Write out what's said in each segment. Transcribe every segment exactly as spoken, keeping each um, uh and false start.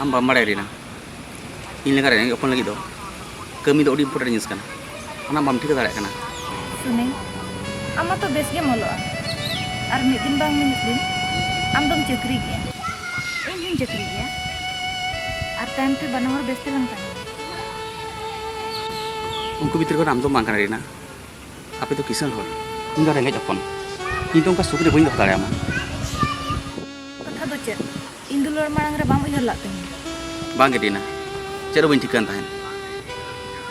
ᱟᱢ ᱵᱟᱢ ᱵᱟᱲᱟᱭᱟ ᱨᱤᱱᱟ, ᱤᱧ ᱞᱮᱠᱟ ᱨᱮᱸᱜᱮᱡ ᱦᱚᱯᱚᱱ ᱞᱟᱹᱜᱤᱫ ᱫᱚ ᱠᱟᱹᱢᱤ ᱫᱚ ᱟᱹᱰᱤ important ᱡᱤᱱᱤᱥ ᱠᱟᱱᱟ᱾ ᱚᱱᱟ ᱵᱟᱢ ᱴᱷᱤᱠᱟᱹ ᱫᱟᱲᱮᱭᱟᱜ ᱠᱟᱱᱟ᱾ ᱥᱩᱱᱤᱞ, ᱟᱢ ᱢᱟᱛᱚ ᱵᱮᱥ ᱜᱮᱢ ᱚᱞᱚᱜᱼᱟ, ᱟᱨ ᱢᱤᱫ ᱫᱤᱱ ᱵᱟᱝ ᱢᱤᱫ ᱫᱤᱱ ᱟᱢ ᱫᱚᱢ ᱪᱟᱹᱠᱨᱤ ᱜᱮᱭᱟ, ᱤᱧ ᱦᱚᱸᱧ ᱪᱟᱹᱠᱨᱤ ᱜᱮᱭᱟ, ᱟᱨ ᱛᱟᱭᱚᱢ ᱛᱮ ᱵᱟᱱᱟ ᱦᱚᱲ ᱵᱮᱥ ᱛᱮᱞᱟᱝ ᱛᱟᱦᱮᱱᱟ᱾ ᱩᱱᱠᱩ ᱵᱷᱤᱛᱨᱤ ᱠᱷᱚᱱ ᱟᱢ ᱫᱚ ᱵᱟᱝ ᱠᱟᱱᱟ ᱨᱤᱱᱟ᱾ ᱟᱯᱮ ᱫᱚ ᱠᱤᱥᱟᱹᱬ ᱦᱚᱲ, ᱤᱧ ᱫᱚ ᱨᱮᱸᱜᱮᱡ ᱦᱚᱯᱚᱱ᱾ ᱤᱧ ᱫᱚ ᱚᱱᱠᱟ ᱥᱩᱠ ᱨᱮ ᱵᱟᱹᱧ ᱫᱚᱦᱚ ᱫᱟᱲᱮᱭᱟᱢᱟ᱾ ᱠᱟᱛᱷᱟ ᱫᱚ ᱪᱮᱫ? ᱤᱧ ᱫᱩᱞᱟᱹᱲ ᱢᱟᱲᱟᱝ ᱨᱮ ᱵᱟᱢ ᱩᱭᱦᱟᱹᱨ ᱞᱟᱜ ᱛᱤᱧᱟᱹ? ᱵᱟᱝ ᱜᱮ ᱨᱤᱱᱟ, ᱪᱮᱫ ᱦᱚᱸ ᱵᱟᱹᱧ ᱴᱷᱤᱠᱟᱹ ᱠᱟᱱ ᱛᱟᱦᱮᱸᱫ᱾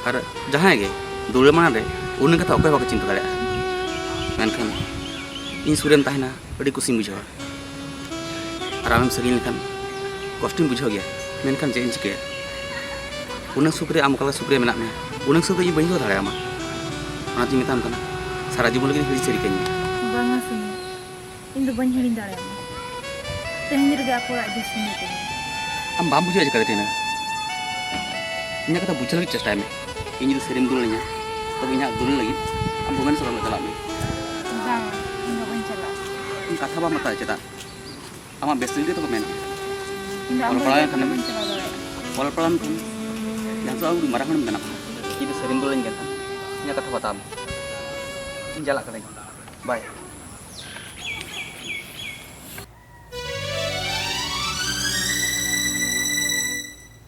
ᱟᱨ ᱡᱟᱦᱟᱸᱭ ᱜᱮ ᱫᱩᱞᱟᱹᱲ ᱢᱟᱲᱟᱝ ᱨᱮ ᱩᱱᱟᱹᱜ ᱠᱟᱛᱷᱟ ᱚᱠᱚᱭ ᱦᱚᱸ ᱵᱟᱠᱚ ᱪᱤᱱᱛᱟᱹ ᱫᱟᱲᱮᱭᱟᱜᱼᱟ᱾ ᱢᱮᱱᱠᱷᱟᱱ ᱤᱧ ᱥᱩᱨ ᱨᱮᱢ ᱛᱟᱦᱮᱱᱟ, ᱟᱹᱰᱤ ᱠᱩᱥᱤᱧ ᱵᱩᱡᱷᱟᱹᱣᱟ᱾ ᱟᱨ ᱟᱢᱮᱢ ᱥᱟᱺᱜᱤᱧ ᱞᱮᱱᱠᱷᱟᱱ ᱠᱚᱥᱴᱚᱧ ᱵᱩᱡᱷᱟᱹᱣ ᱜᱮᱭᱟ, ᱢᱮᱱᱠᱷᱟᱱ ᱪᱮᱫ ᱤᱧ ᱪᱤᱠᱟᱹᱭᱟ? ᱩᱱᱟᱹᱜ ᱥᱩᱠ ᱨᱮ ᱟᱢ ᱚᱠᱟ ᱞᱮᱠᱟ ᱥᱩᱠ ᱨᱮ ᱢᱮᱱᱟᱜ ᱢᱮᱭᱟ, ᱩᱱᱟᱹᱜ ᱥᱩᱠ ᱫᱚ ᱤᱧ ᱵᱟᱹᱧ ᱫᱚᱦᱚ ᱫᱟᱲᱮᱭᱟᱢᱟ᱾ ᱚᱱᱟᱛᱤᱧ ᱢᱮᱛᱟᱢ ᱠᱟᱱᱟ, ᱥᱟᱨᱟ ᱡᱤᱵᱚᱱ ᱞᱟᱹᱜᱤᱫ ᱦᱤᱨᱤᱡ ᱥᱟᱹᱨᱤ ᱠᱟᱹᱧ ᱢᱮ᱾ ᱵᱟᱝᱟ ᱥᱩᱱᱤᱞ, ᱤᱧ ᱫᱚ ᱵᱟᱹᱧ ᱦᱤᱲᱤᱧ ᱫᱟᱲᱮᱭᱟᱢᱟ᱾ ᱛᱮᱦᱮᱧ ᱨᱮᱜᱮ ᱟᱠᱚ ᱚᱲᱟᱜ ᱤᱫᱤ ᱥᱟᱱᱟ ᱠᱟᱹᱧᱟ᱾ ᱟᱢ ᱵᱟᱢ ᱵᱩᱡᱷᱟᱹᱣ ᱪᱤᱠᱟᱹᱛᱮ ᱨᱤᱱᱟ? ᱤᱧᱟᱹᱜ ᱠᱟᱛᱷᱟ ᱵᱩᱡᱷᱟᱹᱣ ᱞᱟᱹᱜᱤᱫ ᱪᱮᱥᱴᱟᱭ ᱢᱮ᱾ ᱤᱧ ᱡᱩᱫᱤ ᱥᱟᱹᱨᱤᱢ ᱫᱩᱞᱟᱹᱲ ᱤᱧᱟ, ᱛᱚᱵᱮ ᱤᱧᱟᱹᱜ ᱫᱩᱞᱟᱹᱲ ᱞᱟᱹᱜᱤᱫ ᱟᱢ ᱵᱷᱩᱵᱚᱱᱮᱥᱚᱨ ᱚᱞᱚᱜ ᱪᱟᱞᱟᱜ ᱢᱮ᱾ ᱵᱟᱝᱟ, ᱤᱧ ᱫᱚ ᱵᱟᱹᱧ ᱪᱟᱞᱟᱜᱼᱟ᱾ ᱤᱧ ᱠᱟᱛᱷᱟ ᱵᱟᱢ ᱦᱟᱛᱟᱣᱟ ᱪᱮᱫᱟᱜ? ᱟᱢᱟᱜ ᱵᱮᱥ ᱞᱟᱹᱜᱤᱫ ᱛᱮᱠᱚ ᱢᱮᱱᱟ᱾ ᱤᱧ ᱫᱚ ᱟᱢ ᱚᱞ ᱵᱟᱹᱜᱤ ᱯᱟᱲᱦᱟᱣ ᱠᱟᱛᱮ ᱞᱮᱱᱠᱷᱟᱱᱮᱢ, ᱵᱟᱹᱧ ᱪᱟᱞᱟᱣ ᱫᱟᱲᱮᱭᱟᱜᱼᱟ᱾ ᱚᱞ ᱯᱟᱲᱦᱟᱣ ᱞᱮᱱᱠᱷᱟᱱ ᱡᱟᱦᱟᱸ ᱥᱮᱫ ᱟᱢ ᱢᱟᱨᱟᱝ ᱦᱚᱲᱮᱢ ᱵᱮᱱᱟᱜᱼᱟ᱾ ᱡᱩᱫᱤ ᱥᱟᱹᱨᱤᱢ ᱫᱩᱞᱟᱹᱲᱤᱧ ᱠᱟᱱ ᱠᱷᱟᱱ, ᱤᱧᱟᱹᱜ ᱠᱟᱛᱷᱟ ᱵᱟᱛᱟᱣ ᱢᱮ᱾ ᱤᱧ ᱪᱟᱞᱟᱜ ᱠᱟᱹᱱᱟᱹᱧ᱾ ᱵᱟᱭ᱾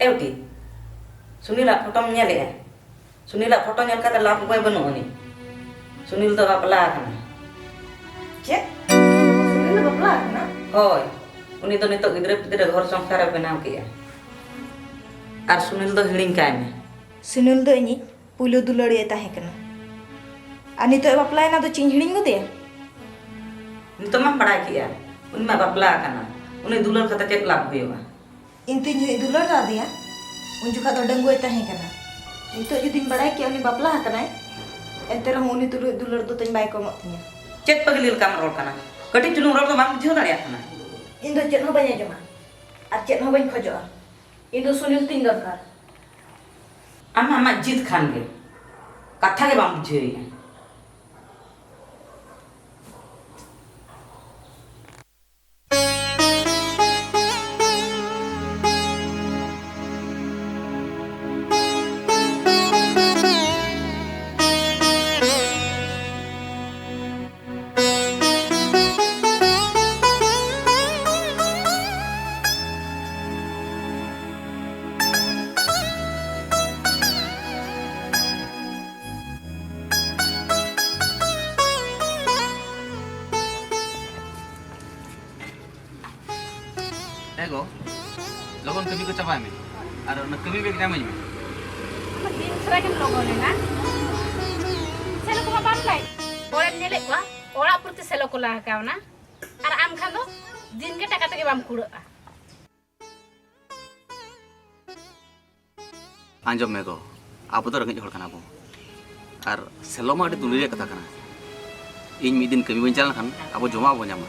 ᱮ ᱵᱤᱴᱤ, ᱥᱩᱱᱤᱞᱟᱜ ᱯᱷᱳᱴᱳᱢ ᱧᱮᱞᱮᱜᱼᱟ? ᱥᱩᱱᱤᱞᱟᱜ ᱯᱷᱳᱴᱳ ᱧᱮᱞ ᱠᱟᱛᱮ ᱞᱟᱵᱷ ᱩᱯᱟᱹᱭ ᱵᱟᱹᱱᱩᱜ ᱟᱹᱱᱤᱡ᱾ ᱥᱩᱱᱤᱞ ᱫᱚ ᱵᱟᱯᱞᱟ ᱟᱠᱟᱱᱟᱭ᱾ ᱪᱮᱫ? ᱥᱩᱱᱤᱞ ᱫᱚ ᱵᱟᱯᱞᱟ ᱟᱠᱟᱱᱟ? ᱦᱳᱭ, ᱩᱱᱤ ᱫᱚ ᱱᱤᱛᱚᱜ ᱜᱤᱫᱽᱨᱟᱹ ᱯᱤᱫᱽᱨᱟᱹ ᱜᱷᱚᱨ ᱥᱚᱝᱥᱟᱨ ᱮ ᱵᱮᱱᱟᱣ ᱠᱮᱜᱼᱟ᱾ ᱟᱨ ᱥᱩᱱᱤᱞ ᱫᱚ ᱦᱤᱲᱤᱧ ᱠᱟᱭ ᱢᱮ᱾ ᱥᱩᱱᱤᱞ ᱫᱚ ᱤᱧᱤᱡ ᱯᱩᱭᱞᱩ ᱫᱩᱞᱟᱹᱲᱤᱭᱟᱹ ᱛᱟᱦᱮᱸ ᱠᱟᱱᱟ᱾ ᱟᱨ ᱱᱤᱛᱚᱜ ᱮ ᱵᱟᱯᱞᱟᱭᱮᱱᱟ, ᱟᱫᱚ ᱪᱮᱫ ᱤᱧ ᱦᱤᱲᱤᱧ ᱜᱚᱫᱮᱭᱟ? ᱱᱤᱛᱚᱜ ᱢᱟᱢ ᱵᱟᱲᱟᱭ ᱠᱮᱜᱼᱟ, ᱩᱱᱤ ᱢᱟ ᱵᱟᱯᱞᱟ ᱟᱠᱟᱱᱟ᱾ ᱩᱱᱤ ᱫᱩᱞᱟᱹᱲ ᱠᱟᱛᱮ ᱪᱮᱫ ᱞᱟᱵᱷ ᱦᱩᱭᱩᱜᱼᱟ? ᱤᱧ ᱛᱤᱧ ᱦᱩᱭ ᱫᱩᱞᱟᱹᱲ ᱟᱫᱮᱭᱟ, ᱩᱱ ᱡᱚᱠᱷᱟ ᱫᱚ ᱰᱟᱺᱜᱩᱣᱟᱹᱭ ᱛᱟᱦᱮᱸ ᱠᱟᱱᱟ᱾ ᱱᱤᱛᱚᱜ ᱡᱩᱫᱤᱧ ᱵᱟᱲᱟᱭ ᱠᱮᱭᱟ ᱩᱱᱤ ᱵᱟᱯᱞᱟ ᱟᱠᱟᱱᱟᱭ, ᱮᱱᱛᱮ ᱨᱮᱦᱚᱸ ᱩᱱᱤ ᱛᱩᱞᱩᱡ ᱫᱩᱞᱟᱹᱲ ᱫᱚ ᱛᱤᱧ ᱵᱟᱭ ᱠᱚᱢᱚᱜ ᱛᱤᱧᱟ᱾ ᱪᱮᱫ ᱯᱟᱹᱜᱽᱞᱤ ᱞᱮᱠᱟᱢ ᱨᱚᱲ ᱠᱟᱱᱟ? ᱠᱟᱹᱴᱤᱡ ᱪᱩᱞᱩᱝ ᱨᱚᱲ ᱫᱚ ᱵᱟᱢ ᱵᱩᱡᱷᱟᱹᱣ ᱫᱟᱲᱮᱭᱟᱜ ᱠᱟᱱᱟ? ᱤᱧ ᱫᱚ ᱪᱮᱫ ᱦᱚᱸ ᱵᱟᱹᱧ ᱟᱸᱡᱚᱢᱟ ᱟᱨ ᱪᱮᱫ ᱦᱚᱸ ᱵᱟᱹᱧ ᱠᱷᱚᱡᱚᱜᱼᱟ᱾ ᱤᱧ ᱫᱚ ᱥᱩᱱᱤᱞ ᱛᱤᱧ ᱫᱚᱨᱠᱟᱨ᱾ ᱟᱢ ᱟᱢᱟᱜ ᱡᱤᱫ ᱠᱷᱟᱱ ᱜᱮ, ᱠᱟᱛᱷᱟ ᱜᱮ ᱵᱟᱢ ᱵᱩᱡᱷᱟᱹᱣᱮᱫᱼᱟ᱾ ᱦᱮᱸ ᱜᱚ, ᱞᱚᱜᱚᱱ ᱠᱟᱹᱢᱤ ᱠᱚ ᱪᱟᱵᱟᱭ ᱢᱮ ᱟᱨ ᱚᱱᱟ ᱠᱟᱹᱢᱤ ᱵᱮᱜᱽ ᱧᱟᱢᱟᱹᱧ ᱢᱮ᱾ ᱟᱢ ᱫᱤᱱ ᱥᱟᱨᱟ ᱜᱮᱢ ᱞᱚᱜᱚᱱ ᱮᱱᱟ᱾ ᱥᱮᱞᱚ ᱠᱚᱢᱟ ᱵᱟᱢ ᱞᱟᱭ᱾ ᱦᱚᱲᱮᱢ ᱧᱮᱞᱮᱫ ᱠᱚᱣᱟ, ᱚᱲᱟᱜ ᱯᱩᱨᱟᱹ ᱥᱮᱞᱚ ᱠᱚ ᱞᱟ ᱟᱠᱟᱣᱱᱟ᱾ ᱟᱨ ᱟᱢ ᱠᱷᱟᱱ ᱫᱚ ᱫᱤᱱ ᱜᱮ ᱴᱟᱠᱟ ᱛᱮᱜᱮ ᱵᱟᱢ ᱠᱩᱲᱟᱹᱜᱼᱟ᱾ ᱟᱸᱡᱚᱢ ᱢᱮ ᱜᱚ, ᱟᱵᱚ ᱫᱚ ᱨᱮᱸᱜᱮᱡ ᱦᱚᱲ ᱠᱟᱱᱟ ᱵᱚ᱾ ᱟᱨ ᱥᱮᱞᱚ ᱢᱟ ᱟᱹᱰᱤ ᱫᱩᱞᱟᱹᱲ ᱨᱮᱭᱟᱜ ᱠᱟᱛᱷᱟ ᱠᱟᱱᱟ᱾ ᱤᱧ ᱢᱤᱫ ᱫᱤᱱ ᱠᱟᱹᱢᱤ ᱵᱟᱹᱧ ᱪᱟᱞᱟᱣ ᱞᱮᱱᱠᱷᱟᱱ ᱟᱵᱚ ᱡᱚᱢᱟᱜ ᱵᱟᱵᱚ ᱧᱟᱢᱟ᱾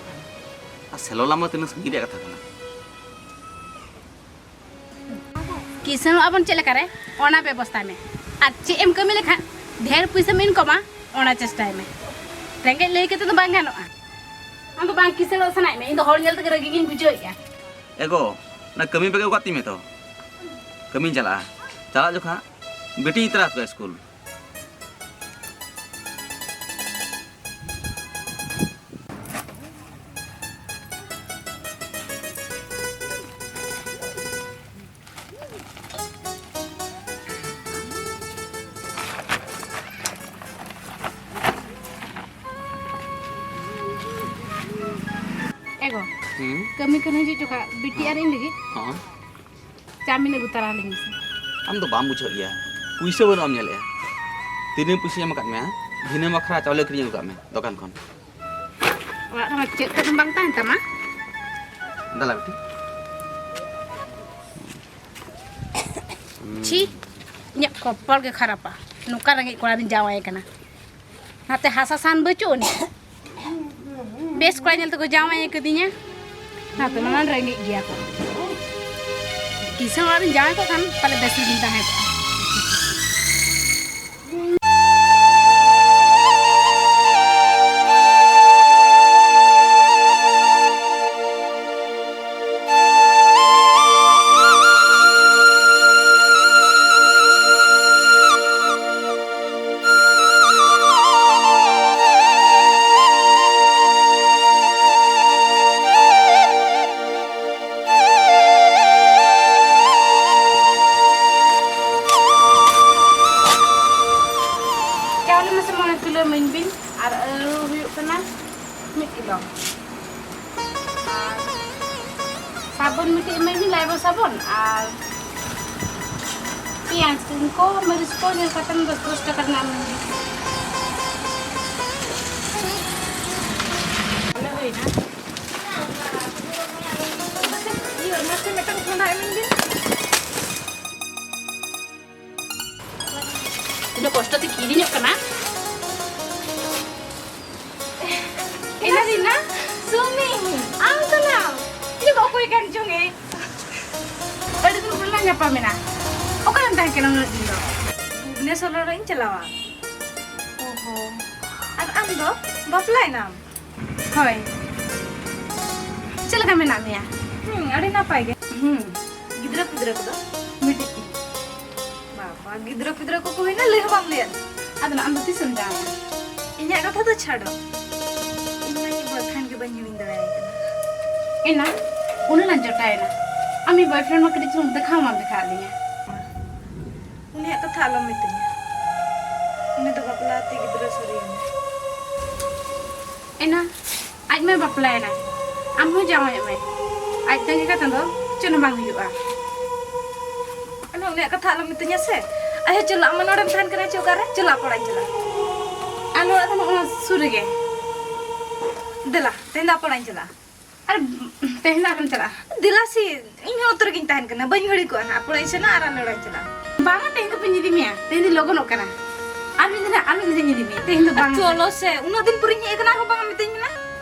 ᱟᱨ ᱥᱮᱞᱚ ᱞᱟ ᱢᱟ ᱛᱤᱱᱟᱹᱜ ᱥᱟᱺᱜᱤᱧ ᱨᱮᱭᱟᱜ ᱠᱟᱛᱷᱟ ᱠᱟᱱᱟ᱾ ᱠᱤᱥᱟᱹᱬᱚᱜ ᱟᱵᱚᱱ ᱪᱮᱫ ᱞᱮᱠᱟᱨᱮ, ᱚᱱᱟ ᱵᱮᱵᱚᱥᱛᱷᱟᱭ ᱢᱮ᱾ ᱟᱨ ᱪᱮᱫ ᱮᱢ ᱠᱟᱹᱢᱤ ᱞᱮᱠᱷᱟᱱ ᱰᱷᱮᱨ ᱯᱩᱭᱥᱟᱹᱢ ᱤᱱᱠᱚᱢᱟ, ᱚᱱᱟ ᱪᱮᱥᱴᱟᱭ ᱢᱮ᱾ ᱨᱮᱸᱜᱮᱡ ᱞᱟᱹᱭ ᱠᱟᱛᱮ ᱫᱚ ᱵᱟᱝ ᱜᱟᱱᱚᱜᱼᱟ᱾ ᱟᱢ ᱫᱚ ᱵᱟᱝ ᱠᱤᱥᱟᱹᱬᱚᱜ ᱥᱟᱱᱟᱭᱮᱫ ᱢᱮ, ᱤᱧ ᱫᱚ ᱦᱚᱲ ᱧᱮᱞ ᱛᱮᱜᱮ ᱨᱟᱹᱜᱤ ᱜᱤᱧ ᱵᱩᱡᱷᱟᱹᱣᱮᱫᱼᱟ᱾ ᱮ ᱜᱚ, ᱚᱱᱟ ᱠᱟᱹᱢᱤ ᱵᱮᱜᱽ ᱠᱚ ᱠᱟᱜ ᱛᱤᱧ ᱢᱮ ᱛᱚ, ᱠᱟᱹᱢᱤᱧ ᱪᱟᱞᱟᱜᱼᱟ᱾ ᱪᱟᱞᱟᱜ ᱡᱚᱠᱷᱟᱜ ᱵᱤᱴᱤᱧ ᱤᱫᱤ ᱛᱚᱨᱟ ᱠᱚᱣᱟ ᱥᱠᱩᱞ᱾ ᱮ ᱜᱚ, ᱦᱩᱸ? ᱠᱟᱹᱢᱤ ᱠᱷᱚᱱ ᱦᱤᱡᱩᱜ ᱡᱚᱠᱷᱟᱜ ᱵᱤᱴᱤ ᱟᱨ ᱤᱧ ᱞᱟᱹᱜᱤᱫ ᱦᱚᱸ᱾ ᱪᱟᱣᱢᱤᱱ ᱟᱹᱜᱩ ᱛᱟᱨᱟ ᱟᱹᱞᱤᱧ ᱢᱮᱥᱮ᱾ ᱟᱢ ᱫᱚ ᱵᱟᱢ ᱵᱩᱡᱷᱟᱹᱣ ᱜᱮᱭᱟ, ᱯᱩᱭᱥᱟᱹ ᱵᱟᱹᱱᱩᱜ ᱟᱢ ᱧᱮᱞᱮᱜᱼᱟ᱾ ᱛᱤᱱᱟᱹᱜ ᱯᱩᱭᱥᱟᱹᱧ ᱮᱢ ᱟᱠᱟᱫ ᱢᱮᱭᱟ, ᱫᱷᱤᱱᱟᱹᱢ ᱟᱠᱷᱲᱟ ᱪᱟᱣᱞᱮ ᱠᱤᱨᱤᱧ ᱟᱹᱜᱩ ᱠᱟᱜ ᱢᱮ ᱫᱚᱠᱟᱱ ᱠᱷᱚᱱ᱾ ᱚᱲᱟᱜ ᱨᱮᱢᱟ ᱪᱮᱫ ᱠᱚ ᱵᱟᱝ ᱛᱟᱦᱮᱱ ᱛᱟᱢᱟ᱾ ᱫᱟᱞᱟ ᱵᱤᱴᱤ᱾ ᱪᱷᱤ, ᱤᱧᱟᱹᱜ ᱠᱚᱯᱟᱞ ᱜᱮ ᱠᱷᱟᱨᱟᱯᱟ, ᱱᱚᱝᱠᱟ ᱨᱮᱸᱜᱮᱡ ᱠᱚᱲᱟ ᱨᱤᱧ ᱡᱟᱶᱟᱭ ᱠᱟᱱᱟ᱾ ᱱᱟᱛᱮ ᱦᱟᱥᱟ ᱥᱟᱱ ᱵᱟᱹᱪᱩᱜ ᱟᱹᱱᱤᱡ᱾ ᱵᱮᱥ ᱠᱚᱲᱟ ᱧᱮᱞ ᱛᱮᱠᱚ ᱡᱟᱶᱟᱭ ᱠᱟᱫᱤᱧᱟ᱾ ᱱᱟᱛᱮ ᱢᱟ ᱨᱮᱸᱜᱮᱡ ᱜᱮᱭᱟ ᱠᱚ᱾ ᱠᱤᱥᱟᱹᱬ ᱚᱲᱟᱜ ᱨᱤᱧ ᱡᱟᱶᱟᱭ ᱠᱚᱜ ᱠᱷᱟᱱ ᱯᱟᱞᱮ ᱵᱮᱥ ᱨᱮᱜᱤᱧ ᱛᱟᱦᱮᱸ ᱠᱚᱜᱼᱟ᱾ ᱪᱟᱣᱞᱮ ᱢᱟᱥᱮ ᱢᱚᱬᱮ ᱠᱤᱞᱳ ᱤᱢᱟᱹᱧ ᱵᱤᱱ, ᱟᱨ ᱟᱹᱞᱩ ᱦᱩᱭᱩᱜ ᱠᱟᱱᱟ ᱢᱤᱫ ᱠᱤᱞᱳ᱾ ᱟᱨ ᱥᱟᱵᱚᱱ ᱢᱤᱫᱴᱤᱡ ᱮᱢᱟᱹᱧ ᱢᱮ, ᱞᱟᱭᱵᱚ ᱥᱟᱵᱚᱱ, ᱟᱨ ᱯᱮᱸᱭᱟᱡᱽ ᱠᱚ, ᱢᱟᱹᱨᱤᱪ ᱠᱚ, ᱧᱮᱞ ᱠᱟᱛᱮᱢ ᱫᱚᱥ ᱫᱚᱥ ᱴᱟᱠᱟ ᱨᱮᱱᱟᱜ ᱮᱢᱟᱹᱧ ᱢᱮ᱾ ᱚᱱᱟ ᱦᱩᱭᱱᱟ᱾ ᱤᱭᱟᱹ, ᱢᱟᱥᱮ ᱢᱤᱫᱴᱟᱝ ᱠᱚᱸᱰᱷᱟ ᱤᱢᱟᱹᱧ ᱵᱤᱱ᱾ ᱛᱤᱱᱟᱹᱜ ᱠᱚᱥᱴᱚ ᱛᱮ ᱠᱤᱨᱤᱧᱚᱜ ᱠᱟᱱᱟ᱾ ᱮᱱᱟ ᱨᱤᱱᱟ, ᱥᱩᱢᱤ, ᱟᱢ ᱠᱟᱱᱟᱢ? ᱤᱧ ᱫᱚ ᱚᱠᱚᱭ ᱠᱟᱱ ᱪᱚᱝ ᱮ? ᱟᱹᱰᱤ ᱫᱤᱱ ᱯᱚᱨᱮ ᱞᱟᱝ ᱧᱟᱯᱟᱢ ᱮᱱᱟ᱾ ᱚᱠᱟᱨᱮᱢ ᱛᱟᱦᱮᱸ ᱠᱟᱱᱟ ᱩᱱᱟᱹᱜ ᱫᱤᱱ ᱫᱚ? ᱵᱷᱩᱵᱽᱱᱮᱥᱚᱨ ᱨᱤᱧ ᱪᱟᱞᱟᱣᱟ᱾ ᱚ ᱦᱚᱸ᱾ ᱟᱨ ᱟᱢ ᱫᱚ ᱵᱟᱯᱞᱟᱭᱮᱱᱟᱢ? ᱦᱳᱭ᱾ ᱪᱮᱫ ᱞᱮᱠᱟ ᱢᱮᱱᱟᱜ ᱢᱮᱭᱟ? ᱦᱩᱸ, ᱟᱹᱰᱤ ᱱᱟᱯᱟᱭ ᱜᱮ᱾ ᱦᱩᱸ᱾ ᱜᱤᱫᱽᱨᱟᱹ ᱯᱤᱫᱽᱨᱟᱹ ᱠᱚᱫᱚ? ᱢᱤᱫᱴᱤᱡ ᱜᱮ᱾ ᱵᱟᱵᱟ, ᱜᱤᱫᱽᱨᱟᱹ ᱯᱤᱫᱽᱨᱟᱹ ᱠᱚᱠᱚ ᱦᱩᱭᱱᱟ, ᱞᱟᱹᱭ ᱦᱚᱸ ᱵᱟᱢ ᱞᱟᱹᱭᱟᱫ ᱞᱤᱧᱟ᱾ ᱟᱫᱚ ᱟᱢ ᱫᱚ ᱛᱤᱥᱮᱢ ᱡᱟᱶᱟᱭᱚᱜᱼᱟ? ᱤᱧᱟᱹᱜ ᱠᱟᱛᱷᱟ ᱫᱚ ᱪᱷᱟᱰᱚ, ᱤᱧ ᱢᱟ ᱤᱧᱟᱹᱜ boyfriend ᱜᱮ ᱵᱟᱹᱧ ᱦᱤᱲᱤᱧ ᱫᱟᱲᱮᱭᱟᱭ ᱠᱟᱱᱟ᱾ ᱮᱱᱟ, ᱩᱱᱟᱹᱜ ᱞᱟᱝ ᱡᱚᱴᱟᱭᱮᱱᱟ, ᱟᱢᱤᱡ boyfriend ᱢᱟ ᱠᱟᱹᱴᱤᱡ ᱪᱩᱞᱩᱝ ᱫᱮᱠᱷᱟᱣ ᱦᱚᱸ ᱵᱟᱢ ᱫᱮᱠᱷᱟᱣ ᱟᱹᱫᱤᱧᱟ᱾ ᱩᱱᱤᱭᱟᱜ ᱠᱟᱛᱷᱟ ᱟᱞᱚᱢ ᱢᱤᱛᱟᱹᱧᱟ, ᱩᱱᱤ ᱫᱚ ᱵᱟᱯᱞᱟ ᱟᱛᱮ ᱜᱤᱫᱽᱨᱟᱹ ᱥᱟᱹᱨᱤᱭᱮᱱᱟ᱾ ᱮᱱᱟ, ᱟᱡ ᱢᱟᱭ ᱵᱟᱯᱞᱟᱭᱮᱱᱟ, ᱟᱢ ᱦᱚᱸ ᱡᱟᱶᱟᱭᱚᱜ ᱢᱮ᱾ ᱟᱡ ᱛᱟᱺᱜᱤ ᱠᱟᱛᱮ ᱫᱚ ᱪᱮᱫ ᱦᱚᱸ ᱵᱟᱝ ᱦᱩᱭᱩᱜᱼᱟ᱾ ᱟᱫᱚ ᱩᱱᱤᱭᱟᱜ ᱠᱟᱛᱷᱟ ᱟᱞᱚᱢ ᱢᱤᱛᱟᱹᱧᱟ ᱥᱮ᱾ ᱟᱪᱪᱷᱟ, ᱪᱚᱞᱚ, ᱟᱢ ᱢᱟ ᱱᱚᱰᱮᱢ ᱛᱟᱦᱮᱱ ᱠᱟᱱᱟ ᱪᱮ ᱚᱠᱟᱨᱮ? ᱪᱚᱞᱚ, ᱟᱯᱚᱲᱟᱧ ᱪᱟᱞᱟᱜᱼᱟ᱾ ᱟᱞᱮ ᱚᱲᱟᱜ ᱫᱚ ᱱᱚᱜᱼᱚ ᱱᱚᱣᱟ ᱥᱩᱨ ᱨᱮᱜᱮ᱾ ᱫᱮᱞᱟ, ᱛᱮᱦᱮᱧ ᱫᱚ ᱟᱯᱚᱲᱟᱧ ᱪᱟᱞᱟᱜᱼᱟ᱾ ᱟᱨ ᱛᱮᱦᱮᱧ ᱫᱚ ᱟᱞᱚᱢ ᱪᱟᱞᱟᱜᱼᱟ᱾ ᱫᱮᱞᱟ ᱥᱮ, ᱤᱧ ᱦᱚᱸ ᱚᱛᱚ ᱨᱮᱜᱤᱧ ᱛᱟᱦᱮᱱ ᱠᱟᱱᱟ, ᱵᱟᱹᱧ ᱜᱷᱟᱹᱲᱤᱠᱚᱜᱼᱟ ᱱᱟᱦᱟᱜ, ᱟᱯᱚᱲᱟᱧ ᱥᱮᱱᱚᱜᱼᱟ ᱟᱨ ᱟᱞᱮ ᱚᱲᱟᱧ ᱪᱟᱞᱟᱜᱼᱟ᱾ ᱵᱟᱝᱟ, ᱛᱮᱦᱮᱧ ᱫᱚ ᱵᱟᱹᱧ ᱤᱫᱤ ᱢᱮᱭᱟ, ᱛᱮᱦᱮᱧ ᱫᱚ ᱞᱚᱜᱚᱱᱚᱜ ᱠᱟᱱᱟ᱾ ᱟᱨ ᱢᱤᱫ ᱫᱤᱱ, ᱟᱨ ᱢᱤᱫ ᱫᱤᱱ ᱤᱧ ᱤᱫᱤ ᱢᱮᱭᱟ, ᱛᱮᱦᱮᱧ ᱫᱚ ᱵᱟᱝ᱾ ᱪᱚᱞᱚ ᱥᱮ, ᱩᱱᱟᱹᱜ ᱫᱤᱱ ᱯᱚᱨᱮᱧ ᱦᱮᱡ ᱟᱠᱟᱱᱟ, ᱟᱨᱦᱚᱸ ᱵᱟᱝ ᱮᱢ ᱢᱤᱛᱟᱹᱧ ᱠᱟᱱᱟ᱾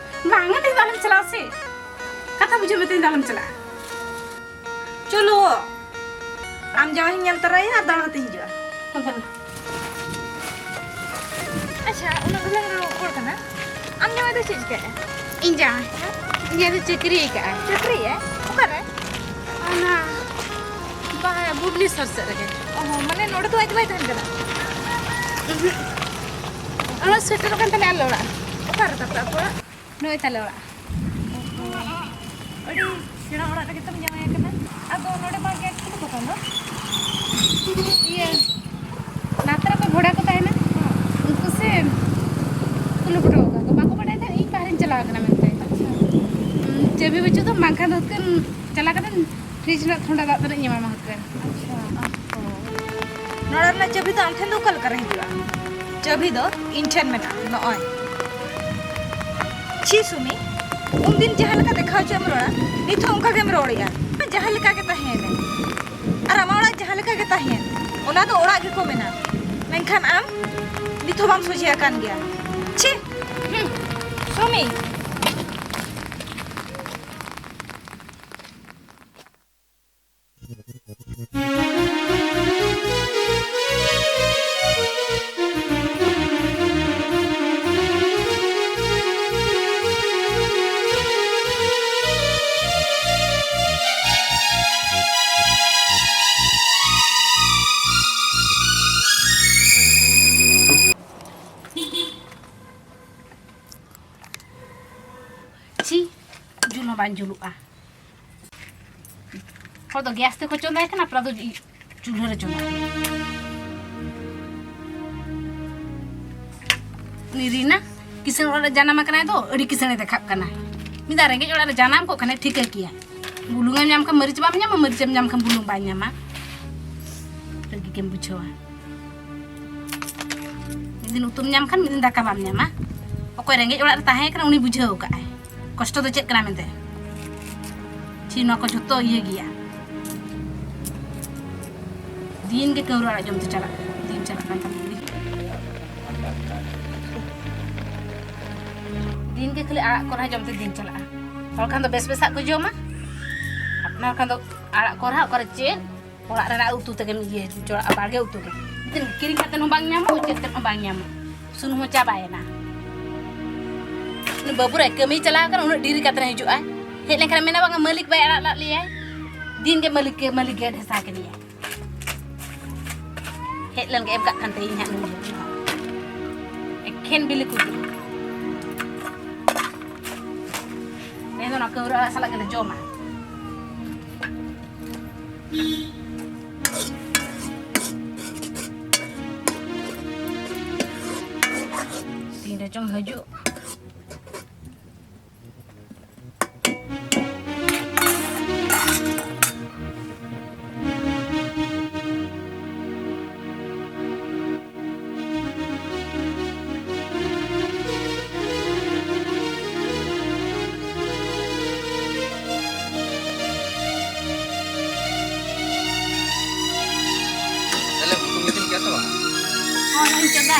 ᱵᱟᱝᱟ, ᱛᱮᱦᱮᱧ ᱫᱚ ᱟᱞᱚᱢ ᱪᱟᱞᱟᱜᱼᱟ ᱥᱮ, ᱠᱟᱛᱷᱟ ᱵᱩᱡᱷᱟᱹᱣ ᱢᱮ, ᱛᱮᱦᱮᱧ ᱫᱚ ᱟᱞᱚᱢ ᱪᱟᱞᱟᱜᱼᱟ᱾ ᱪᱚᱞᱚ, ᱟᱢ ᱡᱟᱶᱟᱭ ᱦᱚᱸᱧ ᱧᱮᱞ ᱛᱚᱨᱟᱭᱟ ᱟᱨ ᱫᱟᱬᱟ ᱠᱟᱛᱮᱧ ᱦᱤᱡᱩᱜᱼᱟ᱾ ᱦᱚᱸ, ᱫᱮᱞᱟ᱾ ᱟᱪᱪᱷᱟ, ᱩᱱᱟᱹᱜ ᱜᱷᱟᱹᱲᱤᱡ ᱞᱟᱝ ᱨᱚᱯᱚᱲ ᱠᱟᱱᱟ, ᱟᱢ ᱡᱟᱶᱟᱭ ᱫᱚ ᱪᱮᱫ ᱪᱤᱠᱟᱹᱭᱮᱫᱼᱟ? ᱤᱧ ᱡᱟᱶᱟᱭ? ᱦᱮᱸ? ᱤᱧ ᱡᱟᱶᱟᱭ ᱫᱚ ᱪᱟᱹᱠᱨᱤ ᱟᱠᱟᱫᱼᱟᱭ᱾ ᱪᱟᱹᱠᱨᱤᱭᱮᱫᱼᱟᱭ? ᱚᱠᱟᱨᱮ? ᱚᱱᱟ ᱵᱟ-, ᱵᱷᱩᱵᱽᱱᱮᱥᱚᱨ ᱥᱮᱫ ᱨᱮᱜᱮ᱾ ᱚ ᱦᱚᱸ, ᱢᱟᱱᱮ ᱱᱚᱰᱮ ᱫᱚ ᱟᱡ ᱫᱚ ᱵᱟᱭ ᱛᱟᱦᱮᱱ ᱠᱟᱱᱟ? ᱩᱦᱩᱸ᱾ ᱚᱱᱟ ᱥᱮᱴᱮᱨᱚᱜ ᱠᱟᱱ ᱛᱟᱞᱮᱭᱟ ᱟᱞᱮ ᱚᱲᱟᱜ᱾ ᱚᱠᱟᱨᱮ ᱛᱟᱯᱮ ᱟᱯᱮ ᱚᱲᱟᱜ? ᱱᱚᱜᱼᱚᱭ ᱛᱟᱞᱮ ᱚᱲᱟᱜ᱾ ᱟᱹᱰᱤ ᱥᱮᱬᱟ ᱚᱲᱟᱜ ᱨᱮᱜᱮ ᱛᱚᱢ ᱡᱟᱶᱟᱭ ᱟᱠᱟᱱᱟ᱾ ᱟᱫᱚ ᱱᱚᱰᱮ ᱢᱟ ᱜᱮᱥ ᱠᱚᱫᱚ ᱠᱚ ᱵᱚᱱᱫᱚ᱾ ᱤᱭᱟᱹ, ᱞᱟᱛᱟᱨ ᱨᱮᱠᱚ ᱵᱷᱚᱲᱟ ᱠᱚ ᱛᱟᱦᱮᱱᱟ, ᱩᱱᱠᱩ ᱥᱮ ᱠᱩᱞᱤ ᱯᱩᱴᱟᱹᱣ ᱟᱠᱟᱫ ᱠᱚ, ᱵᱟᱠᱚ ᱵᱟᱰᱟᱭ ᱛᱟᱦᱮᱸᱫ ᱤᱧ ᱵᱟᱦᱨᱮᱧ ᱪᱟᱞᱟᱣ ᱟᱠᱟᱱᱟ ᱢᱮᱱᱛᱮ᱾ ᱟᱪᱪᱷᱟ᱾ ᱩᱸ, ᱪᱟᱹᱵᱤ ᱵᱟᱹᱪᱩᱜ ᱫᱚ, ᱵᱟᱝᱠᱷᱟᱱ ᱫᱚ ᱦᱩᱛᱠᱟᱹᱱ ᱪᱟᱞᱟᱣ ᱠᱟᱛᱮ ᱯᱷᱨᱤᱡᱽ ᱨᱮᱱᱟᱜ ᱴᱷᱚᱱᱰᱟ ᱫᱟᱜ ᱛᱮ ᱤᱧ ᱮᱢᱟᱢᱟ ᱦᱟᱹᱠᱟᱹ᱾ ᱟᱪᱪᱷᱟ᱾ ᱱᱚᱲᱟ ᱨᱮᱱᱟᱜ ᱪᱟᱹᱵᱤ ᱫᱚ ᱟᱢ ᱴᱷᱮᱱ ᱫᱚ ᱚᱠᱟ ᱞᱮᱠᱟ ᱨᱮ ᱦᱤᱡᱩᱜᱼᱟ? ᱪᱟᱹᱵᱤ ᱫᱚ ᱤᱧ ᱴᱷᱮᱱ ᱢᱮᱱᱟᱜᱼᱟ, ᱱᱚᱜᱼᱚᱭ᱾ ᱪᱷᱤ ᱥᱩᱢᱤ, ᱩᱱᱫᱤᱱ ᱡᱟᱦᱟᱸ ᱞᱮᱠᱟ ᱫᱮᱠᱷᱟᱣ ᱦᱚᱪᱚ ᱮᱢ ᱨᱚᱲᱟ, ᱱᱤᱛ ᱦᱚᱸ ᱚᱱᱠᱟ ᱜᱮᱢ ᱨᱚᱲᱮᱜᱼᱟ᱾ ᱡᱟᱦᱟᱸ ᱞᱮᱠᱟ ᱜᱮ ᱛᱟᱦᱮᱸᱭᱮᱱᱟ, ᱟᱨ ᱟᱢᱟᱜ ᱚᱲᱟᱜ ᱡᱟᱦᱟᱸ ᱞᱮᱠᱟ ᱜᱮ ᱛᱟᱦᱮᱸᱭᱮᱱ, ᱚᱱᱟ ᱫᱚ ᱚᱲᱟᱜ ᱜᱮᱠᱚ ᱢᱮᱱᱟ᱾ ᱢᱮᱱᱠᱷᱟᱱ ᱟᱢ ᱱᱤᱛ ᱦᱚᱸ ᱵᱟᱢ ᱥᱚᱡᱷᱮ ᱟᱠᱟᱱ ᱜᱮᱭᱟ᱾ ᱪᱷᱤ! ᱦᱩᱸ, ᱥᱩᱢᱤ᱾ ᱪᱷᱤ, ᱡᱩᱞ ᱦᱚᱸ ᱵᱟᱝ ᱡᱩᱞᱩᱜᱼᱟ᱾ ᱦᱚᱲ ᱫᱚ ᱜᱮᱥ ᱛᱮᱠᱚ ᱪᱚᱸᱫᱟᱭ ᱠᱟᱱᱟ, ᱟᱯᱱᱟᱨ ᱫᱚ ᱪᱩᱞᱦᱟᱹ ᱨᱮ ᱪᱚᱸᱫᱟ᱾ ᱩᱱᱤ ᱨᱤᱱᱟ ᱠᱤᱥᱟᱹᱬ ᱚᱲᱟᱜ ᱨᱮ ᱡᱟᱱᱟᱢ ᱟᱠᱟᱱᱟᱭ ᱫᱚ, ᱟᱹᱰᱤ ᱠᱤᱥᱟᱹᱬᱮ ᱫᱮᱠᱷᱟᱜ ᱠᱟᱱᱟ᱾ ᱢᱤᱫ ᱫᱷᱟᱣ ᱨᱮᱸᱜᱮᱡ ᱚᱲᱟᱜ ᱨᱮ ᱡᱟᱱᱟᱢ ᱠᱚᱜ ᱠᱷᱟᱱᱮ ᱴᱷᱤᱠᱟᱹ ᱠᱮᱭᱟ᱾ ᱵᱩᱞᱩᱝ ᱮᱢ ᱧᱟᱢ ᱠᱷᱟᱱ ᱢᱟᱹᱨᱤᱪ ᱵᱟᱢ ᱧᱟᱢᱟ, ᱢᱟᱹᱨᱤᱪ ᱮᱢ ᱧᱟᱢ ᱠᱷᱟᱱ ᱵᱩᱞᱩᱝ ᱵᱟᱭ ᱧᱟᱢᱟ᱾ ᱨᱟᱹᱜᱤ ᱜᱮᱢ ᱵᱩᱡᱷᱟᱹᱣᱟ᱾ ᱢᱤᱫ ᱫᱤᱱ ᱩᱛᱩᱢ ᱧᱟᱢ ᱠᱷᱟᱱ, ᱢᱤᱫ ᱫᱤᱱ ᱫᱟᱠᱟ ᱵᱟᱢ ᱧᱟᱢᱟ᱾ ᱚᱠᱚᱭ ᱨᱮᱸᱜᱮᱡ ᱚᱲᱟᱜ ᱨᱮ ᱛᱟᱦᱮᱸ ᱠᱟᱱᱟ, ᱩᱱᱤ ᱵᱩᱡᱷᱟᱹᱣ ᱠᱟᱜᱼᱟᱭ ᱠᱚᱥᱴᱚ ᱫᱚ ᱪᱮᱫ ᱠᱟᱱᱟ ᱢᱮᱱᱛᱮ᱾ ᱪᱷᱤ, ᱱᱚᱣᱟ ᱠᱚ ᱡᱷᱚᱛᱚ ᱤᱭᱟᱹ ᱜᱮᱭᱟ᱾ ᱫᱤᱱ ᱜᱮ ᱠᱟᱹᱣᱨᱟᱹ ᱟᱲᱟᱜ ᱡᱚᱢ ᱛᱮ ᱪᱟᱞᱟᱜ, ᱫᱤᱱ ᱪᱟᱞᱟᱜ ᱠᱟᱱ ᱛᱟᱢᱟ᱾ ᱫᱤᱱ ᱜᱮ ᱠᱷᱟᱹᱞᱤ ᱟᱲᱟᱜ ᱠᱚᱨᱦᱟ ᱡᱚᱢ ᱛᱮ ᱫᱤᱱ ᱪᱟᱞᱟᱜᱼᱟ᱾ ᱦᱚᱲ ᱠᱷᱟᱱ ᱫᱚ ᱵᱮᱥ ᱵᱮᱥᱟᱜ ᱠᱚ ᱡᱚᱢᱟ, ᱟᱯᱱᱟᱨ ᱠᱷᱟᱱ ᱫᱚ ᱟᱲᱟᱜ ᱠᱚᱨᱦᱟ ᱚᱠᱟᱨᱮ ᱪᱮᱫ? ᱚᱲᱟᱜ ᱨᱮᱱᱟᱜ ᱩᱛᱩ ᱛᱮᱜᱮᱢ ᱤᱭᱟᱹ ᱦᱚᱪᱚᱣᱟᱜᱼᱟ, ᱵᱟᱲᱜᱮ ᱩᱛᱩ ᱜᱮ᱾ ᱢᱤᱫᱴᱮᱱ ᱠᱤᱨᱤᱧ ᱠᱟᱛᱮ ᱦᱚᱸ ᱵᱟᱝ ᱧᱟᱢᱚᱜ, ᱪᱮᱫ ᱛᱮᱫ ᱦᱚᱸ ᱵᱟᱝ ᱧᱟᱢᱚᱜ᱾ ᱥᱩᱱᱩᱢ ᱦᱚᱸ ᱪᱟᱵᱟᱭᱮᱱᱟ᱾ ᱩᱱᱤ ᱵᱟᱹᱵᱩ ᱨᱮ ᱠᱟᱹᱢᱤᱭ ᱪᱟᱞᱟᱣ ᱠᱟᱱᱟ, ᱩᱱᱟᱹᱜ ᱰᱮᱨᱤ ᱠᱟᱛᱮ ᱦᱤᱡᱩᱜᱼᱟᱭ᱾ ᱦᱮᱡ ᱞᱮᱱᱠᱷᱟᱱ ᱢᱮᱱᱟ, "ᱵᱟᱝᱟ, ᱢᱟᱹᱞᱤᱠ ᱵᱟᱭ ᱟᱲᱟᱜ ᱞᱟᱜ ᱞᱮᱭᱟᱭ, ᱫᱤᱱ ᱜᱮ ᱢᱟᱹᱞᱤᱠ ᱜᱮ, ᱢᱟᱹᱞᱤᱠ ᱜᱮ ᱰᱷᱮᱥᱟ ᱠᱮᱫᱮᱭᱟᱭ᱾" ᱦᱮᱡ ᱞᱮᱱ ᱜᱮ ᱮᱢ ᱠᱟᱜ ᱠᱷᱟᱱ ᱛᱮ ᱤᱧ ᱦᱟᱸᱜ ᱱᱩᱭ ᱮᱠᱷᱮᱱ ᱵᱤᱞᱤ ᱠᱚ ᱩᱛᱩ᱾ ᱛᱮᱦᱮᱧ ᱫᱚ ᱚᱱᱟ ᱠᱟᱹᱣᱨᱟᱹ ᱟᱲᱟᱜ ᱥᱟᱞᱟᱜ ᱜᱮᱞᱮ ᱡᱚᱢᱟ᱾ ᱛᱤᱱ ᱨᱮᱪᱚᱝ ᱦᱤᱡᱩᱜ᱾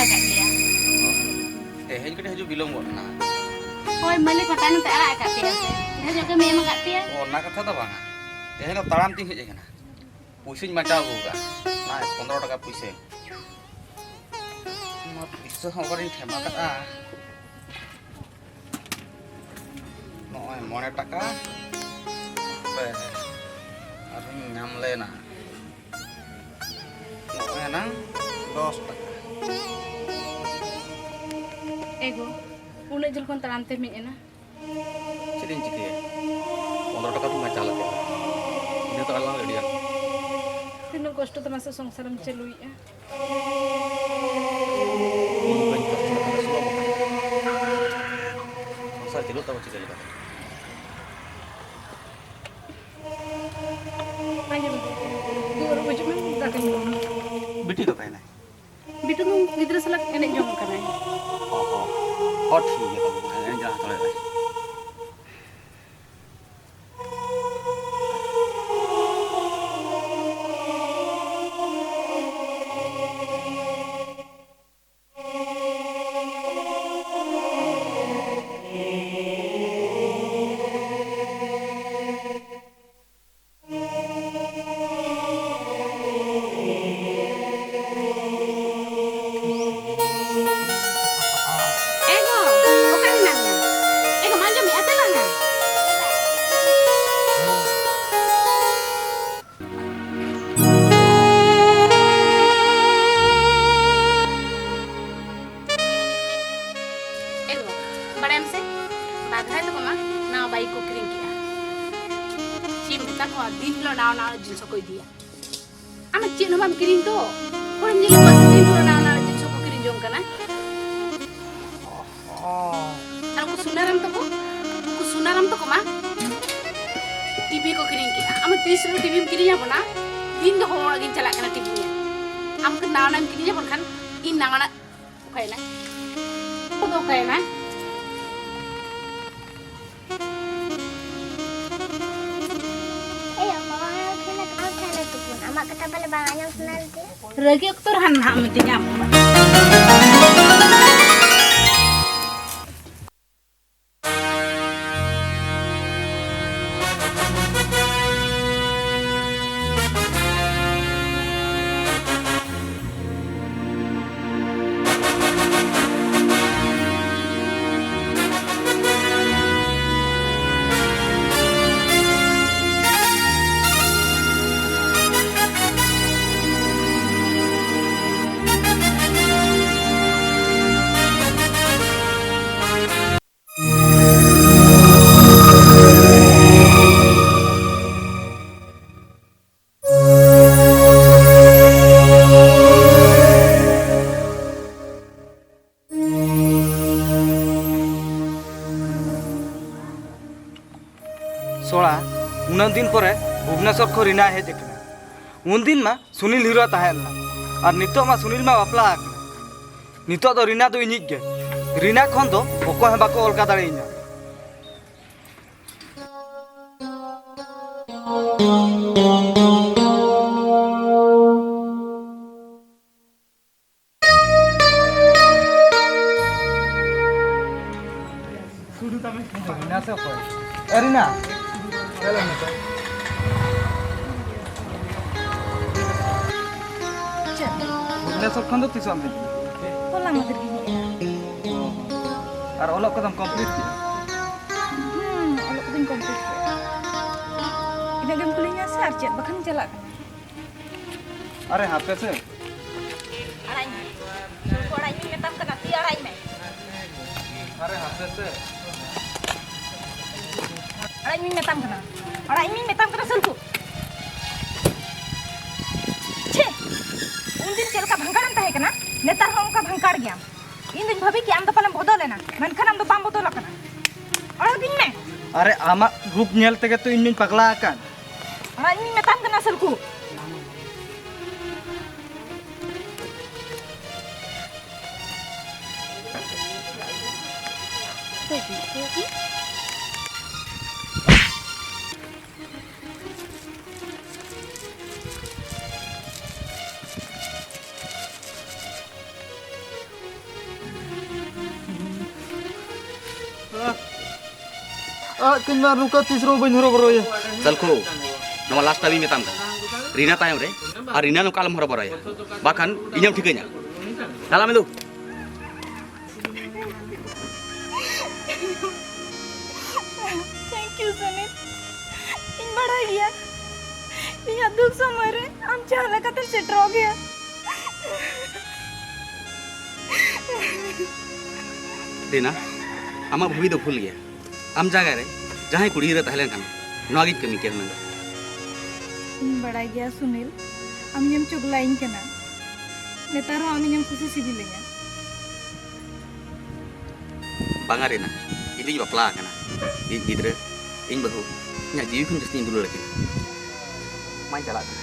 ᱟᱠᱟᱫ ᱜᱮᱭᱟ᱾ ᱛᱮᱦᱮᱧ ᱠᱟᱹᱴᱤᱡ ᱦᱤᱡᱩᱜ ᱵᱤᱞᱚᱢ ᱜᱚᱫ ᱮᱱᱟ᱾ ᱦᱳᱭ, ᱢᱟᱹᱞᱤᱠ ᱦᱚᱸ ᱛᱟᱭᱱᱚᱢ ᱛᱮ ᱟᱲᱟᱜ ᱟᱠᱟᱫ ᱯᱮᱭᱟ ᱥᱮ? ᱰᱷᱮᱨ ᱧᱚᱜ ᱠᱟᱹᱢᱤ ᱮᱢ ᱟᱠᱟᱫ ᱯᱮᱭᱟ? ᱚ, ᱚᱱᱟ ᱠᱟᱛᱷᱟ ᱫᱚ ᱵᱟᱝᱟ᱾ ᱛᱮᱦᱮᱧ ᱫᱚ ᱛᱟᱲᱟᱢ ᱛᱤᱧ ᱦᱮᱡ ᱟᱠᱟᱱᱟ᱾ ᱯᱩᱭᱥᱟᱹᱧ ᱵᱟᱧᱪᱟᱣ ᱟᱹᱜᱩ ᱟᱠᱟᱫᱼᱟ᱾ ᱱᱚᱜᱼᱚᱭ ᱯᱚᱱᱫᱽᱨᱚ ᱴᱟᱠᱟ ᱯᱩᱭᱥᱟᱹ᱾ ᱱᱚᱣᱟ ᱯᱩᱭᱥᱟᱹ ᱦᱚᱸ ᱚᱠᱟᱨᱤᱧ ᱴᱷᱮᱢᱟ ᱠᱟᱫᱼᱟ? ᱱᱚᱜᱼᱚᱭ ᱢᱚᱬᱮ ᱴᱟᱠᱟ᱾ ᱵᱮᱥ, ᱟᱨᱦᱚᱸᱧ ᱧᱟᱢ ᱞᱮᱱᱟ᱾ ᱱᱚᱜᱼᱚᱭ ᱮᱱᱟᱝ ᱫᱚᱥ ᱴᱟᱠᱟ᱾ ᱮ ᱜᱚ, ᱩᱱᱟᱹᱜ ᱡᱷᱟᱹᱞ ᱠᱷᱚᱱ ᱛᱟᱲᱟᱢ ᱛᱮᱢ ᱦᱮᱡ ᱮᱱᱟ? ᱪᱮᱫ ᱤᱧ ᱪᱤᱠᱟᱹᱭᱟ? ᱯᱚᱱᱫᱽᱨᱚ ᱴᱟᱠᱟ ᱫᱚᱧ ᱵᱟᱧᱪᱟᱣ ᱞᱮᱫ ᱛᱟᱦᱮᱸᱫ᱾ ᱤᱱᱟᱹ ᱛᱮ ᱟᱞᱟᱝ ᱟᱹᱰᱤ ᱜᱟᱱ᱾ ᱛᱤᱱᱟᱹᱜ ᱠᱚᱥᱴᱚ ᱛᱮ ᱢᱟᱥᱮ ᱥᱚᱝᱥᱟᱨᱮᱢ ᱪᱟᱹᱞᱩᱭᱮᱫᱼᱟ᱾ ᱤᱧ ᱵᱟᱹᱧ ᱠᱷᱚᱨᱪᱟ ᱞᱮᱠᱷᱟᱱ ᱟᱹᱥᱩᱞᱚᱜ ᱵᱟᱠᱷᱟᱱ᱾ ᱥᱚᱝᱥᱟᱨ ᱪᱟᱹᱞᱩᱜ ᱛᱟᱵᱚ ᱪᱤᱠᱟᱹ ᱞᱮᱠᱟᱛᱮ? ᱟᱸᱡᱚᱢ ᱢᱮ᱾ ᱫᱩᱣᱟᱹᱨ ᱨᱮ ᱦᱤᱡᱩᱜ ᱢᱮ, ᱫᱟᱠᱟᱧ ᱮᱢᱟᱢᱟ᱾ ᱵᱤᱴᱤ ᱫᱚ ᱚᱠᱟᱭᱮᱱᱟᱭ? ᱵᱤᱴᱩ ᱫᱚ ᱜᱤᱫᱽᱨᱟᱹ ᱥᱟᱞᱟᱜ ᱮᱱᱮᱡ ᱡᱚᱝ ᱠᱟᱱᱟᱭ᱾ ᱚ ᱦᱚᱸ᱾ ᱦᱚᱸ, ᱴᱷᱤᱠ ᱜᱮᱭᱟ ᱛᱚᱵᱮ, ᱢᱟ, ᱮᱱᱮᱡ ᱡᱚᱝ ᱦᱟᱛᱟᱲᱚᱜ ᱟᱭ᱾ ᱮ ᱜᱚ, ᱚᱠᱟᱨᱮ ᱢᱮᱱᱟᱜ ᱢᱮᱭᱟ? ᱮ ᱜᱚ, ᱵᱟᱢ ᱟᱸᱡᱚᱢᱮᱜᱼᱟ ᱥᱮ ᱵᱟᱝᱟ? ᱮ ᱜᱚ, ᱵᱟᱲᱟᱭᱟᱢ ᱥᱮ, ᱵᱟᱜᱷᱟᱭ ᱛᱟᱠᱚ ᱢᱟ ᱱᱟᱣᱟ ᱵᱟᱭᱤᱠ ᱠᱚ ᱠᱤᱨᱤᱧ ᱠᱮᱜᱼᱟ᱾ ᱪᱮᱫ ᱮᱢ ᱢᱮᱛᱟ ᱠᱚᱣᱟ, ᱫᱤᱱ ᱦᱤᱞᱳᱜ ᱱᱟᱣᱟ ᱱᱟᱣᱟ ᱡᱤᱱᱤᱥ ᱠᱚ ᱤᱫᱤᱭᱟ᱾ ᱟᱢ ᱪᱮᱫ ᱦᱚᱸ ᱵᱟᱢ ᱠᱤᱨᱤᱧ ᱫᱚ᱾ ᱦᱚᱲᱮᱢ ᱧᱮᱞ ᱠᱚᱣᱟ ᱥᱮ ᱫᱤᱱ ᱦᱤᱞᱳᱜ ᱱᱟᱣᱟ ᱱᱟᱣᱟ ᱡᱤᱱᱤᱥ ᱠᱚ ᱠᱤᱨᱤᱧ ᱡᱚᱝ ᱠᱟᱱᱟ᱾ ᱚ᱾ ᱟᱨ ᱩᱱᱠᱩ ᱥᱩᱱᱟᱨᱟᱢ ᱛᱟᱠᱚ, ᱩᱱᱠᱩ ᱥᱩᱱᱟᱨᱟᱢ ᱛᱟᱠᱚ ᱢᱟ ᱴᱤᱵᱷᱤ ᱠᱚ ᱠᱤᱨᱤᱧ ᱠᱮᱜᱼᱟ᱾ ᱟᱢ ᱛᱤᱥ ᱨᱮ ᱴᱤᱵᱷᱤᱢ ᱠᱤᱨᱤᱧ ᱟᱵᱚᱱᱟ? ᱫᱤᱱ ᱜᱮ ᱦᱚᱲ ᱚᱲᱟᱜ ᱜᱤᱧ ᱪᱟᱞᱟᱜ ᱠᱟᱱᱟ ᱴᱤᱵᱷᱤ ᱧᱮᱞ᱾ ᱟᱢ ᱠᱤ ᱱᱟᱣᱟ ᱱᱟᱣᱟᱢ ᱠᱤᱨᱤᱧ ᱟᱵᱚᱱ ᱠᱷᱟᱱ ᱤᱧ ᱱᱟᱣᱟ ᱱᱟᱜ ᱚᱠᱟᱭᱮᱱᱟ? ᱩᱱᱠᱩ ᱫᱚ ᱚᱠᱟᱭᱮᱱᱟ? ᱮᱭ, ᱚᱠᱟ ᱵᱟᱝ ᱟᱸᱡᱚᱢ ᱥᱟᱱᱟ ᱞᱮᱫ ᱛᱟᱵᱚᱱ? ᱟᱢᱟᱜ ᱠᱟᱛᱷᱟ ᱯᱟᱞᱮ ᱵᱟᱝ ᱟᱸᱡᱚᱢ ᱥᱟᱱᱟ ᱞᱮᱫᱮᱭᱟ? ᱨᱟᱹᱜᱤ ᱚᱠᱛᱚ ᱨᱮ ᱦᱟᱱ ᱱᱟᱦᱟᱜ ᱢᱤᱛᱟᱹᱧᱟ ᱟᱢ᱾ ᱠᱚᱲᱟ, ᱩᱱᱟᱹᱜ ᱫᱤᱱ ᱯᱚᱨᱮ ᱵᱷᱩᱵᱽᱱᱮᱥᱚᱨ ᱠᱷᱚᱱ ᱨᱤᱱᱟ ᱦᱮᱡ ᱟᱠᱟᱱᱟ᱾ ᱩᱱᱫᱤᱱ ᱢᱟ ᱥᱩᱱᱤᱞ ᱦᱤᱨᱳ ᱛᱟᱦᱮᱸ ᱞᱮᱱᱟ, ᱟᱨ ᱱᱤᱛᱚᱜ ᱢᱟ ᱥᱩᱱᱤᱞ ᱢᱟ ᱵᱟᱯᱞᱟ ᱟᱠᱟᱱᱟ᱾ ᱱᱤᱛᱚᱜ ᱫᱚ ᱨᱤᱱᱟ ᱫᱚ ᱤᱧᱤᱡ ᱜᱮ᱾ ᱨᱤᱱᱟ ᱠᱷᱚᱱ ᱫᱚ ᱚᱠᱚᱭ ᱦᱚᱸ ᱵᱟᱠᱚ ᱚᱞᱠᱟ ᱫᱟᱲᱮᱭᱟᱹᱧᱟ᱾ ᱨᱤᱱᱟ ᱥᱮ ᱚᱠᱚᱭ? ᱮ, ᱨᱤᱱᱟ! ᱪᱮᱫ? ᱵᱷᱩᱵᱽᱱᱮᱥᱚᱨ ᱠᱷᱚᱱ ᱫᱚ ᱛᱤᱥᱚᱜ ᱮᱢ ᱦᱮᱡ ᱮᱱᱟ? ᱦᱚᱞᱟ ᱢᱟᱫᱷᱮᱨ ᱜᱤᱧ ᱦᱮᱡ ᱮᱱᱟ᱾ ᱟᱨ ᱚᱞᱚᱜ ᱠᱚᱫᱚᱢ complete ᱠᱮᱫᱟ? ᱦᱩᱸ, ᱚᱞᱚᱜ ᱠᱚᱫᱚᱧ complete ᱠᱮᱫᱟ᱾ ᱤᱱᱟᱹᱜ ᱜᱮᱢ ᱠᱩᱞᱤᱧᱟ ᱥᱮ ᱟᱨ ᱪᱮᱫ? ᱵᱟᱠᱷᱟᱱ ᱪᱟᱞᱟᱜ ᱠᱟᱱᱟ᱾ ᱟᱨᱮ ᱦᱟᱯᱮ ᱥᱮ᱾ ᱟᱲᱟᱜ ᱤᱧ ᱢᱮ᱾ ᱥᱩᱨ ᱠᱚ ᱟᱲᱟᱜ ᱤᱧ ᱢᱮᱛᱟᱢ ᱠᱟᱱᱟ, ᱛᱤ ᱟᱲᱟᱜ ᱤᱧ ᱢᱮ᱾ ᱟᱨᱮ ᱦᱟᱯᱮ ᱥᱮ᱾ ᱟᱲᱟᱜ ᱤᱧ ᱢᱮᱛᱟᱢ ᱠᱟᱱᱟ᱾ ᱟᱲᱟᱜ ᱤᱧ ᱢᱮᱛᱟᱢ ᱠᱟᱱᱟ, ᱥᱟᱹᱞᱠᱩ᱾ ᱪᱷᱮ! ᱩᱱᱫᱤᱱ ᱪᱮᱫ ᱞᱮᱠᱟ ᱵᱷᱟᱝᱠᱟᱲᱮᱢ ᱛᱟᱦᱮᱸ ᱠᱟᱱᱟ, ᱱᱮᱛᱟᱨ ᱦᱚᱸ ᱚᱱᱠᱟ ᱵᱷᱟᱝᱠᱟᱲ ᱜᱮᱭᱟᱢ᱾ ᱤᱧ ᱫᱩᱧ ᱵᱷᱟᱹᱵᱤ ᱠᱮᱜᱼᱟ, ᱟᱢ ᱫᱚ ᱯᱟᱞᱮᱢ ᱵᱚᱫᱚᱞ ᱮᱱᱟ, ᱢᱮᱱᱠᱷᱟᱱ ᱟᱢ ᱫᱚ ᱵᱟᱢ ᱵᱚᱫᱚᱞ ᱟᱠᱟᱱᱟ᱾ ᱟᱲᱟᱜᱤᱧ ᱢᱮ᱾ ᱟᱨᱮ, ᱟᱢᱟᱜ ᱨᱩᱯ ᱧᱮᱞ ᱛᱮᱜᱮ ᱛᱚ ᱤᱧ ᱢᱟᱧ ᱯᱟᱜᱽᱞᱟ ᱟᱠᱟᱱ᱾ ᱟᱲᱟᱜ ᱤᱧ ᱢᱮᱛᱟᱢ ᱠᱟᱱᱟ, ᱥᱟᱹᱞᱠᱩ᱾ ᱟᱜ ᱠᱟᱹᱧ ᱢᱟ ᱱᱚᱝᱠᱟ ᱛᱤᱥ ᱨᱮᱦᱚᱸ ᱵᱟᱹᱧ ᱦᱚᱨᱚᱵᱚᱨᱚᱭᱟ᱾ ᱥᱟᱞᱠᱷᱩ, ᱱᱚᱣᱟ last time ᱤᱧ ᱢᱮᱛᱟᱢ ᱠᱟᱱᱟ, ᱨᱤᱱᱟ ᱛᱟᱭᱚᱢ ᱨᱮ ᱟᱨ ᱨᱤᱱᱟ ᱱᱚᱝᱠᱟ ᱟᱞᱚᱢ ᱦᱚᱨᱚᱵᱚᱨᱚᱭᱟ, ᱵᱟᱠᱷᱟᱱ ᱤᱧᱮᱢ ᱴᱷᱤᱠᱟᱹᱧᱟ᱾ ᱪᱟᱞᱟᱜ ᱢᱮ ᱫᱩ᱾ Thank you, Sunil. ᱤᱧ ᱵᱟᱲᱟᱭ ᱜᱮᱭᱟ, ᱤᱧᱟᱹᱜ ᱫᱩᱠ ᱥᱚᱢᱚᱭ ᱨᱮ ᱟᱢ ᱡᱟᱦᱟᱸ ᱞᱮᱠᱟᱛᱮᱢ ᱥᱮᱴᱮᱨᱚᱜ ᱜᱮᱭᱟ᱾ ᱨᱤᱱᱟ, ᱟᱢᱟᱜ ᱵᱷᱟᱹᱵᱤ ᱫᱚ ᱵᱷᱩᱞ ᱜᱮᱭᱟ᱾ ᱟᱢ ᱡᱟᱭᱜᱟ ᱨᱮ ᱡᱟᱦᱟᱸᱭ ᱠᱩᱲᱤ ᱜᱤᱫᱽᱨᱟᱹ ᱛᱟᱦᱮᱸ ᱞᱮᱱᱠᱷᱟᱱ ᱱᱚᱣᱟ ᱜᱤᱧ ᱠᱟᱹᱢᱤ ᱠᱮᱭᱟ ᱦᱩᱱᱟᱹᱝ᱾ ᱤᱧ ᱵᱟᱲᱟᱭ ᱜᱮᱭᱟ ᱥᱩᱱᱤᱞ, ᱟᱢ ᱤᱧᱮᱢ ᱪᱚᱜᱽᱞᱟᱧ ᱠᱟᱱᱟ᱾ ᱱᱮᱛᱟᱨ ᱦᱚᱸ ᱟᱢ ᱤᱧᱮᱢ ᱠᱩᱥᱤ ᱥᱤᱵᱤᱞᱤᱧᱟ᱾ ᱵᱟᱝᱟ ᱨᱤᱱᱟ, ᱤᱧ ᱫᱩᱧ ᱵᱟᱯᱞᱟ ᱟᱠᱟᱱᱟ᱾ ᱤᱧ ᱜᱤᱫᱽᱨᱟᱹ ᱤᱧ ᱵᱟᱹᱦᱩ ᱤᱧᱟᱹᱜ ᱡᱤᱣᱤ ᱠᱷᱚᱱ ᱡᱟᱹᱥᱛᱤᱧ ᱫᱩᱞᱟᱹᱲ ᱟᱹᱠᱤᱱᱟ᱾ ᱢᱟᱧ ᱪᱟᱞᱟᱜ ᱠᱟᱱᱟ᱾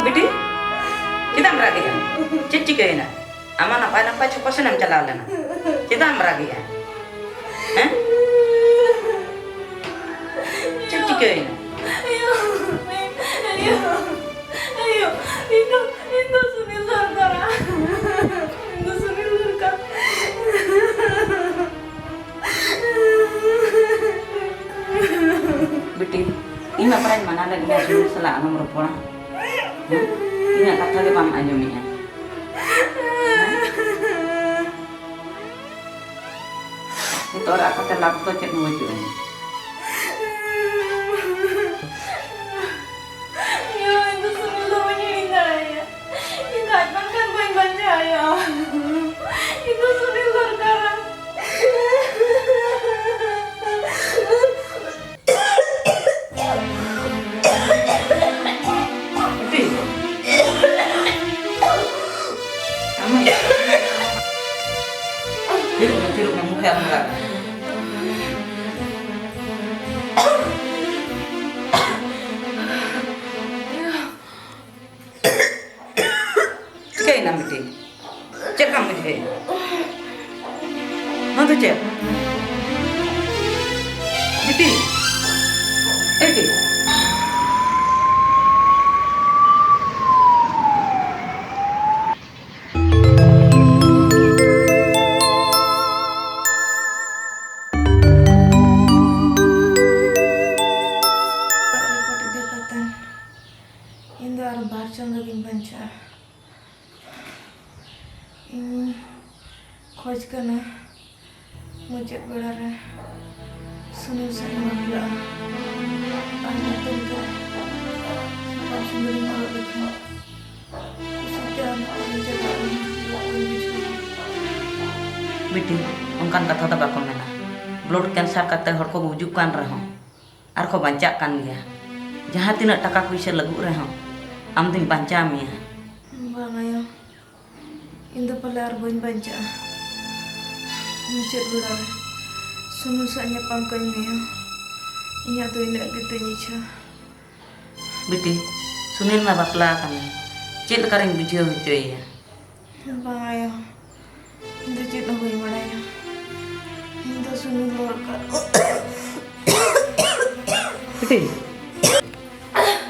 ᱵᱤᱴᱤ, ᱪᱮᱫᱟᱜ ᱮᱢ ᱨᱟᱜᱮᱜᱼᱟ? ᱪᱮᱫ ᱪᱤᱠᱟᱹᱭᱮᱱᱟ? ᱟᱢᱟᱜ ᱱᱟᱯᱟᱭ ᱱᱟᱯᱟᱭ ᱪᱷᱚᱠᱚ ᱥᱮᱱ ᱮᱢ ᱪᱟᱞᱟᱣ ᱞᱮᱱᱟ᱾ ᱪᱮᱫᱟᱜ ᱮᱢ ᱨᱟᱜᱮᱜᱼᱟ? ᱦᱮᱸ? ᱪᱮᱫ ᱪᱤᱠᱟᱹᱭᱮᱱᱟ? ᱟᱭᱳ, ᱟᱭᱳ, ᱟᱭᱳ, ᱤᱧ ᱫᱚ, ᱤᱧ ᱫᱚ ᱥᱩᱱᱤᱞ ᱫᱚᱨᱠᱟᱨᱟ᱾ ᱤᱧ ᱫᱚ ᱥᱩᱱᱤᱞ ᱫᱚᱨᱠᱟᱨ᱾ ᱵᱤᱴᱤ, ᱤᱧ ᱢᱟ ᱯᱨᱟᱭ ᱢᱟᱱᱟ ᱞᱮᱫ ᱢᱮᱭᱟ, ᱥᱩᱱᱤᱞ ᱥᱟᱞᱟᱜ ᱟᱞᱚᱢ ᱨᱚᱯᱚᱲᱟ᱾ ᱦᱮᱸ? ᱤᱧᱟᱹᱜ ᱠᱟᱛᱷᱟ ᱜᱮ ᱵᱟᱢ ᱟᱸᱡᱚᱢᱮᱜᱼᱟ᱾ ᱦᱮᱸ? ᱱᱤᱛᱚᱜ ᱨᱟᱜ ᱠᱟᱛᱮ ᱞᱟᱵᱷ ᱫᱚ ᱪᱮᱫ ᱦᱚᱸ ᱵᱟᱹᱪᱩᱜ ᱟᱹᱱᱤᱡ᱾ ᱤᱭᱳ, ᱤᱧ ᱫᱚ ᱥᱩᱱᱤᱞ ᱫᱚ ᱵᱟᱹᱧ ᱦᱤᱲᱤᱧ ᱫᱟᱲᱮᱭᱟᱭᱟ᱾ ᱤᱧ ᱫᱚ ᱟᱡ ᱵᱟᱝᱠᱷᱟᱱ ᱵᱟᱹᱧ ᱵᱟᱧᱪᱟᱣ ᱮᱭᱟ᱾ ᱤᱧ ᱫᱚ ᱥᱩᱱᱤᱞ ᱫᱚᱨᱠᱟᱨᱟ᱾ ᱪᱤᱠᱟᱹᱭᱮᱱᱟᱢ ᱵᱤᱴᱤ? ᱪᱮᱫ ᱞᱮᱠᱟᱢ ᱵᱩᱡᱷᱟᱹᱣᱮᱫᱼᱟ? ᱱᱚᱣᱟ ᱫᱚ ᱪᱮᱫ? ᱵᱤᱴᱤ! ᱮ ᱵᱤᱴᱤ! ᱤᱧ ᱫᱚ ᱟᱨ ᱵᱟᱨ ᱪᱟᱸᱫᱳ ᱜᱤᱧ ᱵᱟᱧᱪᱟᱜᱼᱟ᱾ ᱤᱧ ᱠᱷᱚᱡᱽ ᱠᱟᱱᱟ ᱢᱩᱪᱟᱹᱫ ᱵᱮᱲᱟ ᱨᱮ ᱥᱩᱱᱤᱞ ᱥᱟᱶ ᱤᱧ ᱵᱟᱯᱞᱟᱜᱼᱟ᱾ ᱟᱨ ᱧᱩᱛᱩᱢ ᱛᱮ ᱥᱟᱠᱟᱢ ᱥᱤᱸᱫᱩᱨᱤᱧ ᱚᱨᱚᱜ ᱞᱮᱠᱷᱟᱱ ᱠᱩᱥᱤᱛᱮ ᱟᱢ ᱴᱷᱮᱱ ᱪᱟᱞᱟᱜ ᱟᱹᱧ, ᱵᱟᱹᱧ ᱵᱩᱡᱷᱟᱹᱣᱟ᱾ ᱵᱤᱴᱤ, ᱚᱱᱠᱟᱱ ᱠᱟᱛᱷᱟ ᱫᱚ ᱵᱟᱠᱚ ᱢᱮᱱᱟ᱾ ᱵᱞᱟᱰ ᱠᱮᱱᱥᱟᱨ ᱠᱟᱛᱮ ᱦᱚᱲ ᱠᱚ ᱜᱩᱡᱩᱜ ᱠᱟᱱ ᱨᱮᱦᱚᱸ, ᱟᱨ ᱠᱚ ᱵᱟᱧᱪᱟᱜ ᱠᱟᱱ ᱜᱮᱭᱟ᱾ ᱡᱟᱦᱟᱸ ᱛᱤᱱᱟᱹᱜ ᱴᱟᱠᱟ ᱯᱩᱭᱥᱟᱹ ᱞᱟᱹᱜᱩᱜ ᱨᱮᱦᱚᱸ, ᱟᱢ ᱫᱚᱧ ᱵᱟᱧᱪᱟᱣ ᱢᱮᱭᱟ᱾ ᱵᱟᱝ ᱟᱭᱳ, ᱤᱧ ᱫᱚ ᱯᱟᱞᱮ ᱟᱨ ᱵᱟᱹᱧ ᱵᱟᱧᱪᱟᱜᱼᱟ᱾ ᱢᱩᱪᱟᱹᱫ ᱵᱮᱲᱟ ᱨᱮ ᱥᱩᱱᱩ ᱥᱟᱶ ᱧᱟᱯᱟᱢ ᱠᱟᱹᱧ ᱢᱮᱭᱟ᱾ ᱤᱧᱟᱹᱜ ᱫᱚ ᱤᱱᱟᱹᱜ ᱜᱮ ᱛᱤᱧ ᱤᱪᱪᱷᱟᱹ᱾ ᱵᱤᱴᱤ, ᱥᱩᱱᱤᱞ ᱢᱟ ᱵᱟᱯᱞᱟ ᱟᱠᱟᱱᱟᱭ, ᱪᱮᱫ ᱞᱮᱠᱟᱨᱤᱧ ᱵᱩᱡᱷᱟᱹᱣ ᱦᱚᱪᱚᱭᱮᱭᱟ? ᱵᱟᱝ ᱟᱭᱳ, ᱤᱧ ᱫᱚ ᱪᱮᱫ ᱦᱚᱸ ᱵᱟᱹᱧ ᱵᱟᱲᱟᱭᱟ᱾ ᱤᱧ ᱫᱚ ᱥᱩᱱᱩ ᱫᱚᱨᱠᱟᱨ᱾ ᱵᱤᱴᱤ᱾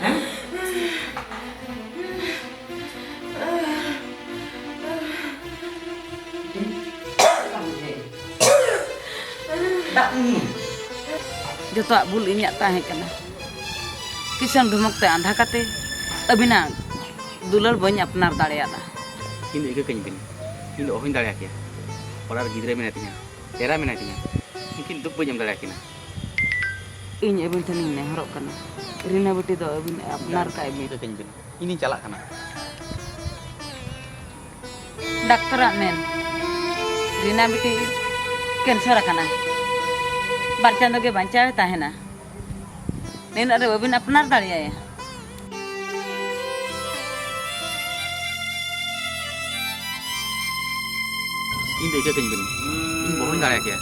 ᱦᱮᱸ? ᱫᱟᱜ ᱧᱩ᱾ ᱡᱚᱛᱚᱣᱟᱜ ᱵᱷᱩᱞ ᱤᱧᱟᱹᱜ ᱛᱟᱦᱮᱸ ᱠᱟᱱᱟ᱾ ᱠᱤᱥᱟᱹᱬ ᱫᱷᱚᱢᱚᱠ ᱛᱮ ᱟᱸᱫᱷᱟ ᱠᱟᱛᱮ ᱟᱹᱵᱤᱱᱟᱜ ᱫᱩᱞᱟᱹᱲ ᱵᱟᱹᱧ ᱟᱯᱱᱟᱨ ᱫᱟᱲᱮᱭᱟᱫᱟ᱾ ᱤᱧ ᱫᱚ ᱤᱠᱟᱹ ᱠᱟᱹᱧ ᱵᱤᱱ, ᱤᱧ ᱫᱚ ᱚᱦᱚᱧ ᱫᱟᱲᱮᱭᱟᱠᱮᱭᱟ᱾ ᱚᱲᱟᱜ ᱨᱮ ᱜᱤᱫᱽᱨᱟᱹ ᱢᱮᱱᱟᱭ ᱛᱤᱧᱟ, ᱮᱨᱟ ᱢᱮᱱᱟᱭ ᱛᱤᱧᱟ, ᱩᱱᱠᱤᱱ ᱫᱩᱠ ᱵᱟᱹᱧ ᱮᱢ ᱫᱟᱲᱮᱭᱟᱠᱤᱱᱟ᱾ ᱤᱧ ᱟᱹᱵᱤᱱ ᱴᱷᱮᱱᱤᱧ ᱱᱮᱦᱚᱨᱚᱜ ᱠᱟᱱᱟ, ᱨᱤᱱᱟ ᱵᱤᱴᱤ ᱫᱚ ᱟᱹᱵᱤᱱ ᱟᱯᱱᱟᱨ ᱠᱟᱭ ᱵᱤᱱ᱾ ᱤᱠᱟᱹ ᱠᱟᱹᱧ ᱵᱤᱱ, ᱤᱧᱤᱧ ᱪᱟᱞᱟᱜ ᱠᱟᱱᱟ᱾ ᱰᱟᱠᱛᱚᱨᱟᱜ ᱢᱮᱱ, ᱨᱤᱱᱟ ᱵᱤᱴᱤ ᱠᱮᱱᱥᱟᱨ ᱟᱠᱟᱱᱟ, ᱵᱟᱨ ᱪᱟᱸᱫᱳ ᱜᱮ ᱵᱟᱧᱪᱟᱣ ᱮ ᱛᱟᱦᱮᱱᱟ᱾ ᱱᱤᱱᱟᱹᱜ ᱨᱮ ᱵᱟᱹᱵᱤᱱ ᱟᱯᱱᱟᱨ ᱫᱟᱲᱮᱭᱟᱭᱟ᱾ ᱤᱧ ᱫᱚ ᱤᱠᱟᱹ ᱠᱟᱹᱧ ᱵᱤᱱ᱾ ᱤᱧ ᱵᱟᱹᱦᱩᱧ ᱫᱟᱲᱮᱭᱟᱜ ᱜᱮᱭᱟ᱾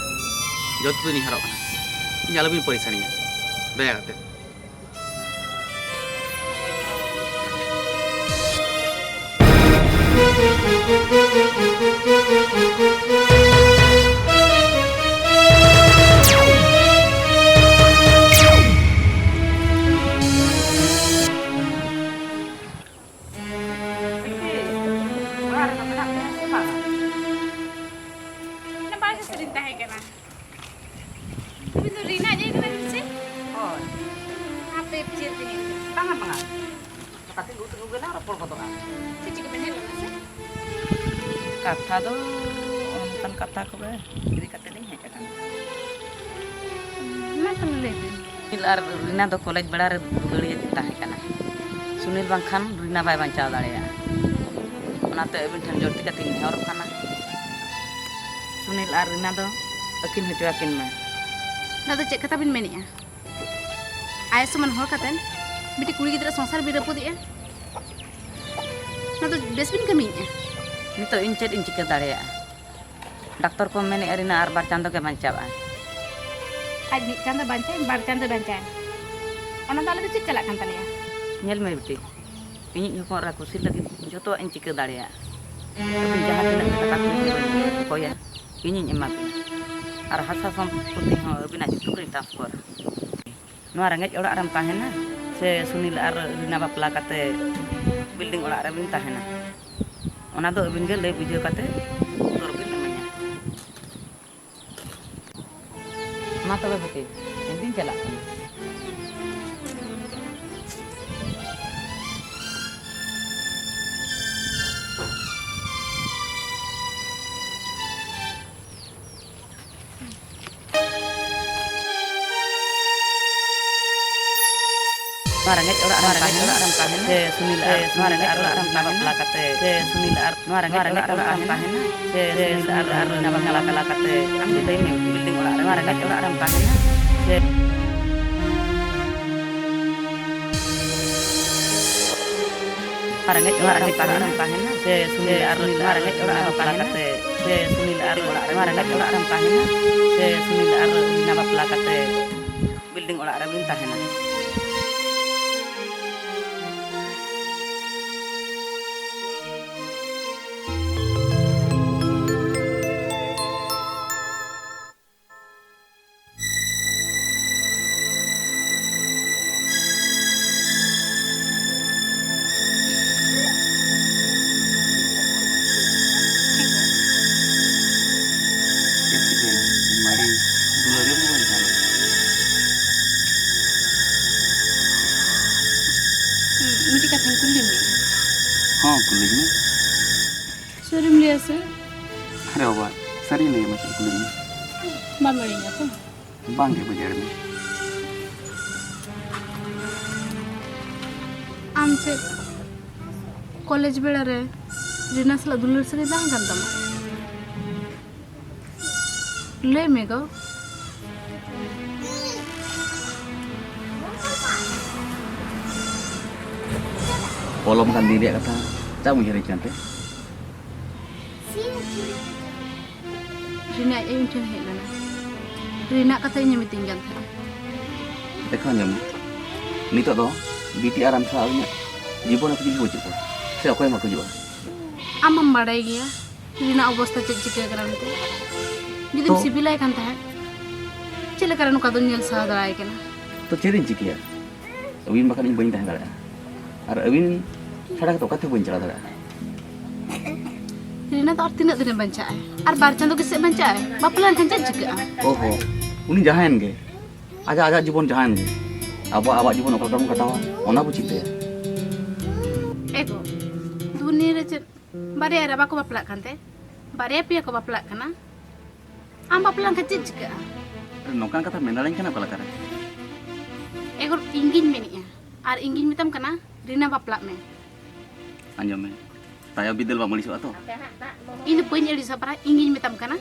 ᱡᱚᱛᱚ ᱫᱤᱱ ᱤᱧ ᱦᱟᱨᱚᱜ ᱠᱟᱱᱟ, ᱤᱧ ᱟᱞᱚᱵᱤᱱ ᱯᱚᱨᱤᱥᱟᱱᱤᱧᱟ ᱫᱟᱭᱟ ᱠᱟᱛᱮ᱾ ᱵᱤᱴᱤ, ᱚᱲᱟᱜ ᱨᱮᱫᱚ ᱢᱮᱱᱟᱜ ᱯᱮᱭᱟ ᱥᱮ ᱵᱟᱝᱟ? ᱚᱱᱟ ᱵᱟᱨᱦᱮ ᱥᱮᱫ ᱨᱤᱧ ᱛᱟᱦᱮᱸ ᱠᱟᱱᱟ᱾ ᱟᱹᱵᱤᱱ ᱫᱚ ᱨᱤᱱᱟ ᱟᱡ ᱟᱭᱳ ᱠᱟᱱᱟ ᱵᱤᱱ ᱥᱮ? ᱦᱳᱭ᱾ ᱦᱟᱯᱮ, ᱪᱮᱫ ᱵᱤᱱ ᱞᱟᱹᱭ ᱠᱮᱫᱟ? ᱵᱟᱝᱟ, ᱵᱟᱝᱟ᱾ ᱠᱟᱹᱴᱤᱡ ᱩᱛᱩ ᱠᱚᱜᱮ ᱞᱟᱝ ᱨᱚᱯᱚᱲ ᱜᱚᱫᱚᱜᱼᱟ᱾ ᱪᱮᱫ ᱪᱤᱠᱟᱹ ᱵᱮᱱ ᱦᱮᱡ ᱞᱮᱱᱟ ᱥᱮ? ᱠᱟᱛᱷᱟ ᱫᱚ ᱚᱱᱠᱟᱱ ᱠᱟᱛᱷᱟ ᱠᱚᱜᱮ ᱤᱫᱤ ᱠᱟᱛᱮ ᱞᱤᱧ ᱦᱮᱡ ᱟᱠᱟᱱᱟ᱾ ᱢᱟ ᱛᱟᱦᱞᱮ ᱞᱟᱹᱭ ᱵᱤᱱ᱾ ᱥᱩᱱᱤᱞ ᱟᱨ ᱨᱤᱱᱟ ᱫᱚ ᱠᱚᱞᱮᱡᱽ ᱵᱮᱲᱟ ᱨᱮ ᱫᱩᱞᱟᱹᱲᱤᱭᱟᱹ ᱠᱤᱱ ᱛᱟᱦᱮᱸ ᱠᱟᱱᱟ᱾ ᱥᱩᱱᱤᱞ ᱵᱟᱝᱠᱷᱟᱱ ᱨᱤᱱᱟ ᱵᱟᱭ ᱵᱟᱧᱪᱟᱣ ᱫᱟᱲᱮᱭᱟᱜᱼᱟ᱾ ᱚᱱᱟᱛᱮ ᱟᱹᱵᱤᱱ ᱴᱷᱮᱱ ᱡᱳᱨᱛᱤ ᱠᱟᱛᱮᱧ ᱱᱮᱦᱚᱨᱚᱜ ᱠᱟᱱᱟ, ᱥᱩᱱᱤᱞ ᱟᱨ ᱨᱤᱱᱟ ᱫᱚ ᱟᱹᱠᱤᱱ ᱦᱚᱪᱚ ᱟᱹᱠᱤᱱ ᱢᱮ᱾ ᱱᱚᱣᱟ ᱫᱚ ᱪᱮᱫ ᱠᱟᱛᱷᱟ ᱵᱤᱱ ᱢᱮᱱᱮᱜᱼᱟ? ᱟᱭᱳ ᱥᱚᱢᱟᱱ ᱦᱚᱲ ᱠᱟᱛᱮᱱ ᱢᱤᱫᱴᱤᱡ ᱠᱩᱲᱤ ᱜᱤᱫᱽᱨᱟᱹ ᱥᱚᱝᱥᱟᱨ ᱵᱤᱱ ᱨᱟᱹᱯᱩᱫᱮᱜᱼᱟ? ᱱᱚᱣᱟ ᱫᱚ ᱵᱮᱥ ᱵᱤᱱ ᱠᱟᱹᱢᱤᱭᱮᱜᱼᱟ? ᱱᱤᱛᱚᱜ ᱤᱧ ᱪᱮᱫ ᱤᱧ ᱪᱤᱠᱟᱹ ᱫᱟᱲᱮᱭᱟᱜᱼᱟ? ᱰᱟᱠᱛᱚᱨ ᱠᱚ ᱢᱮᱱᱮᱜᱼᱟ ᱨᱤᱱᱟ ᱟᱨ ᱵᱟᱨ ᱪᱟᱸᱫᱚ ᱜᱮ ᱵᱟᱧᱪᱟᱜᱼᱟ᱾ ᱟᱡ ᱢᱤᱫ ᱪᱟᱸᱫᱚ ᱵᱟᱧᱪᱟᱭᱮᱱ, ᱵᱟᱨ ᱪᱟᱸᱫᱚ ᱵᱟᱧᱪᱟᱭᱮᱱ, ᱚᱱᱟ ᱫᱚ ᱟᱞᱮ ᱫᱚ ᱪᱮᱫ ᱪᱟᱞᱟᱜ ᱠᱟᱱ ᱛᱟᱞᱮᱭᱟ? ᱧᱮᱞ ᱢᱮ ᱵᱤᱴᱤ, ᱤᱧᱤᱡ ᱦᱚᱯᱚᱱ ᱮᱨᱟ ᱠᱩᱥᱤ ᱞᱟᱹᱜᱤᱫ ᱡᱚᱛᱚᱣᱟᱜ ᱤᱧ ᱪᱤᱠᱟᱹ ᱫᱟᱲᱮᱭᱟᱜᱼᱟ᱾ ᱟᱹᱵᱤᱱ ᱡᱟᱦᱟᱸ ᱛᱤᱱᱟᱹᱜ ᱜᱮ ᱴᱟᱠᱟ ᱠᱚᱵᱤᱱ ᱠᱚᱭᱟ, ᱤᱧᱤᱧ ᱮᱢᱟ ᱵᱤᱱᱟ᱾ ᱟᱨ ᱦᱟᱥᱟ ᱥᱚᱢᱯᱚᱛᱤ ᱦᱚᱸ ᱟᱹᱵᱤᱱᱟᱜ ᱧᱩᱛᱩᱢ ᱨᱤᱧ ᱴᱨᱟᱱᱥᱯᱷᱟᱨᱟ᱾ ᱱᱚᱣᱟ ᱨᱮᱸᱜᱮᱡ ᱚᱲᱟᱜ ᱨᱮᱢ ᱛᱟᱦᱮᱱᱟ ᱥᱮ ᱥᱩᱱᱤᱞ ᱟᱨ ᱨᱤᱱᱟ ᱵᱟᱯᱞᱟ ᱠᱟᱛᱮ ᱵᱤᱞᱰᱤᱝ ᱚᱲᱟᱜ ᱨᱮᱵᱤᱱ ᱛᱟᱦᱮᱱᱟ? ᱚᱱᱟ ᱫᱚ ᱟᱹᱵᱤᱱ ᱜᱮ ᱞᱟᱹᱭ ᱵᱩᱡᱷᱟᱹᱣ ᱠᱟᱛᱮ ᱩᱛᱛᱚᱨ ᱵᱤᱱ ᱤᱢᱟᱹᱧᱟ᱾ ᱢᱟ ᱛᱚᱵᱮ ᱵᱤᱴᱤ, ᱤᱧ ᱫᱩᱧ ᱪᱟᱞᱟᱜ ᱠᱟᱱᱟ᱾ ᱱᱚᱣᱟ ᱨᱮᱸᱜᱮᱡ ᱚᱲᱟᱜ ᱨᱮᱢ ᱛᱟᱦᱮᱱᱟ ᱥᱮ ᱥᱩᱱᱤᱞ ᱟᱨ ᱱᱚᱣᱟ ᱨᱮᱸᱜᱮᱡ ᱚᱲᱟᱜ ᱨᱮᱢ ᱛᱟᱦᱮᱱᱟ ᱵᱟᱯᱞᱟ ᱠᱟᱛᱮ ᱥᱮ ᱥᱩᱱᱤᱞ ᱟᱨ ᱱᱚᱣᱟ ᱨᱮᱸᱜᱮᱡ ᱚᱲᱟᱜ ᱨᱮᱢ ᱛᱟᱦᱮᱱᱟ ᱥᱮ ᱥᱩᱱᱤᱞ ᱟᱨ ᱨᱤᱱᱟ ᱵᱟᱯᱞᱟ ᱠᱟᱛᱮ ᱟᱢ ᱜᱮ ᱞᱟᱹᱭ ᱢᱮ, ᱵᱤᱞᱰᱤᱝ ᱚᱲᱟᱜ ᱨᱮ ᱱᱚᱣᱟ ᱨᱮᱸᱜᱮᱡ ᱚᱲᱟᱜ ᱨᱮᱢ ᱛᱟᱦᱮᱱᱟ ᱥᱮ ᱱᱚᱣᱟ ᱨᱮᱸᱜᱮᱡ ᱚᱲᱟᱜ ᱨᱮᱢ ᱛᱟᱦᱮᱱᱟ ᱥᱮ ᱥᱩᱱᱤᱞ ᱟᱨ ᱱᱚᱣᱟ ᱨᱮᱸᱜᱮᱡ ᱚᱲᱟᱜ ᱨᱮᱢ ᱛᱟᱦᱮᱱᱟ ᱥᱮ ᱥᱮ ᱥᱩᱱᱤᱞ ᱟᱨ ᱚᱲᱟᱜ ᱨᱮ, ᱨᱮᱸᱜᱮᱡ ᱚᱲᱟᱜ ᱨᱮᱢ ᱛᱟᱦᱮᱱᱟ, ᱥᱮ ᱥᱩᱱᱤᱞ ᱟᱨ ᱨᱤᱱᱟ ᱵᱟᱯᱞᱟ ᱠᱟᱛᱮ ᱵᱤᱞᱰᱤᱝ ᱚᱲᱟᱜ ᱨᱮᱵᱤᱱ ᱛᱟᱦᱮᱱᱟ? ᱪᱮᱫ ᱪᱤᱠᱟᱹᱭᱮᱱᱟ? ᱢᱟᱨᱮ ᱫᱩᱞᱟᱹᱲᱤᱭᱟᱹ ᱠᱚ ᱵᱟᱹᱧ ᱧᱟᱢᱟ᱾ ᱦᱩᱸ, ᱢᱤᱫᱴᱤᱡ ᱠᱟᱛᱷᱟᱧ ᱠᱩᱞᱤ ᱢᱮᱭᱟ᱾ ᱦᱚᱸ, ᱠᱩᱞᱤᱧ ᱢᱮ᱾ ᱥᱟᱹᱨᱤᱢ ᱞᱟᱹᱭᱟ ᱥᱮ? ᱟᱨᱮ ᱵᱟᱵᱟ, ᱥᱟᱹᱨᱤᱧ ᱞᱟᱹᱭ ᱟᱢᱟ, ᱪᱮᱫ ᱠᱩᱞᱤᱧ ᱢᱮ? ᱵᱟᱢ ᱮᱲᱮᱧᱟ ᱛᱚ? ᱵᱟᱝ ᱜᱮ, ᱵᱟᱹᱧ ᱮᱲᱮᱧᱟ᱾ ᱟᱢ ᱪᱮᱫ ᱠᱚᱞᱮᱡᱽ ᱵᱮᱲᱟ ᱨᱮ ᱨᱤᱱᱟ ᱥᱟᱞᱟᱜ ᱫᱩᱞᱟᱹᱲ ᱥᱟᱹᱜᱟᱹᱭ ᱵᱟᱝ ᱠᱟᱱ ᱛᱟᱢᱟ? ᱞᱟᱹᱭ ᱢᱮ ᱜᱚ᱾ ᱯᱚᱞᱚᱢ ᱠᱟᱱ ᱫᱤᱱ ᱨᱮᱭᱟᱜ ᱠᱟᱛᱷᱟ ᱪᱟᱢ ᱩᱭᱦᱟᱹᱨᱮᱫ ᱠᱟᱱᱛᱮ? ᱨᱤᱱᱟ ᱟᱡ ᱟᱭᱳ ᱤᱧ ᱴᱷᱮᱱ ᱦᱮᱡ ᱞᱮᱱᱟ᱾ ᱨᱤᱱᱟ ᱠᱟᱛᱷᱟ ᱤᱧᱮ ᱢᱤᱛᱟᱹᱧ ᱠᱟᱱ ᱛᱟᱦᱮᱸᱫ᱾ ᱫᱮᱠᱷᱚ ᱟᱸᱡᱚᱢ ᱢᱮ, ᱱᱤᱛᱚᱜ ᱫᱚ ᱵᱤᱴᱤ ᱟᱨ ᱟᱢ ᱪᱷᱟᱲᱟ ᱟᱹᱞᱤᱧᱟᱜ ᱡᱤᱵᱚᱱ ᱨᱮ ᱪᱤᱞᱤ ᱦᱚᱸ ᱵᱟᱹᱪᱩᱜ ᱠᱚᱣᱟ, ᱥᱮ ᱚᱠᱚᱭ ᱦᱚᱸ ᱵᱟᱠᱚ ᱦᱤᱡᱩᱜᱼᱟ᱾ ᱟᱢ ᱢᱟᱢ ᱵᱟᱲᱟᱭ ᱜᱮᱭᱟ ᱨᱤᱱᱟ ᱚᱵᱚᱥᱛᱟ ᱪᱮᱫ ᱪᱤᱠᱟᱹ ᱠᱟᱱᱟ ᱢᱮᱱᱛᱮ᱾ ᱡᱩᱫᱤᱢ ᱛᱚ? ᱥᱤᱵᱤᱞᱟᱭ ᱠᱟᱱ ᱛᱟᱦᱮᱸᱫ, ᱪᱮᱫ ᱞᱮᱠᱟᱨᱮ ᱱᱚᱝᱠᱟ ᱫᱚᱢ ᱧᱮᱞ ᱥᱟᱦᱟᱣ ᱫᱟᱲᱮᱭᱟᱭ ᱠᱟᱱᱟ? ᱛᱚ ᱪᱮᱫ ᱤᱧ ᱪᱤᱠᱟᱹᱭᱟ? ᱟᱹᱵᱤᱱ ᱵᱟᱠᱷᱟᱱ ᱤᱧ ᱵᱟᱹᱧ ᱛᱟᱦᱮᱸ ᱫᱟᱲᱮᱭᱟᱜᱼᱟ᱾ ᱟᱨ ᱟᱹᱵᱤᱱ ᱪᱷᱟᱲᱟ ᱠᱟᱛᱮ ᱚᱠᱟ ᱛᱮᱦᱚᱸ ᱵᱟᱹᱧ ᱪᱟᱞᱟᱣ ᱫᱟᱲᱮᱭᱟᱜᱼᱟ᱾ ᱨᱤᱱᱟ ᱫᱚ ᱟᱨ ᱛᱤᱱᱟᱹᱜ ᱫᱤᱱᱮ ᱵᱟᱧᱪᱟᱜᱼᱟᱭ? ᱟᱨ ᱵᱟᱨ ᱪᱟᱸᱫᱚ ᱜᱮ ᱥᱮ ᱵᱟᱧᱪᱟᱜᱼᱟᱭ? ᱵᱟᱯᱞᱟ ᱞᱮᱱᱠᱷᱟᱱ ᱪᱮᱫ ᱪᱤᱠᱟᱹᱜᱼᱟ? ᱚᱦᱚ, ᱩᱱᱤ ᱡᱟᱦᱟᱸᱭᱮᱱ ᱜᱮ, ᱟᱡᱟᱜ, ᱟᱡᱟᱜ ᱡᱤᱵᱚᱱ ᱡᱟᱦᱟᱸᱭᱮᱱ ᱜᱮ, ᱟᱵᱚ ᱟᱵᱚᱣᱟᱜ ᱡᱤᱵᱚᱱ ᱚᱠᱟ ᱞᱮᱠᱟ ᱵᱚᱱ ᱠᱟᱴᱟᱣᱟ, ᱚᱱᱟ ᱵᱚ ᱪᱤᱱᱛᱟᱹᱭᱟ᱾ ᱮ ᱜᱚ, ᱫᱩᱱᱤᱭᱟᱹ ᱨᱮ ᱪᱮᱫ ᱵᱟᱨᱭᱟ ᱮᱨᱟ ᱵᱟᱠᱚ ᱵᱟᱯᱞᱟᱜ ᱠᱟᱱᱛᱮ? ᱵᱟᱨᱭᱟ ᱯᱮᱭᱟ ᱠᱚ ᱵᱟᱯᱞᱟᱜ ᱠᱟᱱᱟ᱾ ᱟᱢ ᱵᱟᱯᱞᱟ ᱞᱮᱱᱠᱷᱟᱱ ᱪᱮᱫ ᱪᱤᱠᱟᱹᱜᱼᱟ? ᱱᱚᱝᱠᱟᱱ ᱠᱟᱛᱷᱟ ᱢᱮᱱ ᱫᱟᱲᱮᱭᱟᱹᱧ ᱠᱟᱱᱟ ᱚᱠᱟ ᱞᱮᱠᱟᱨᱮ? ᱮ ᱜᱚ, ᱤᱧ ᱜᱤᱧ ᱢᱮᱱᱮᱫᱼᱟ, ᱟᱨ ᱤᱧ ᱜᱤᱧ ᱢᱮᱛᱟᱢ ᱠᱟᱱᱟ, ᱨᱤᱱᱟ ᱵᱟᱯᱞᱟᱜ ᱢᱮ᱾ ᱟᱸᱡᱚᱢ ᱢᱮ, ᱛᱟᱭᱚᱢ ᱵᱤᱫᱟᱹᱞ ᱵᱟᱢ ᱟᱹᱲᱤᱥᱚᱜᱼᱟ ᱛᱚ? ᱤᱧ ᱫᱚ ᱵᱟᱹᱧ ᱟᱹᱲᱤᱥᱚᱜᱼᱟ, ᱯᱟᱨᱟ, ᱤᱧ ᱜᱤᱧ ᱢᱮᱛᱟᱢ ᱠᱟᱱᱟ᱾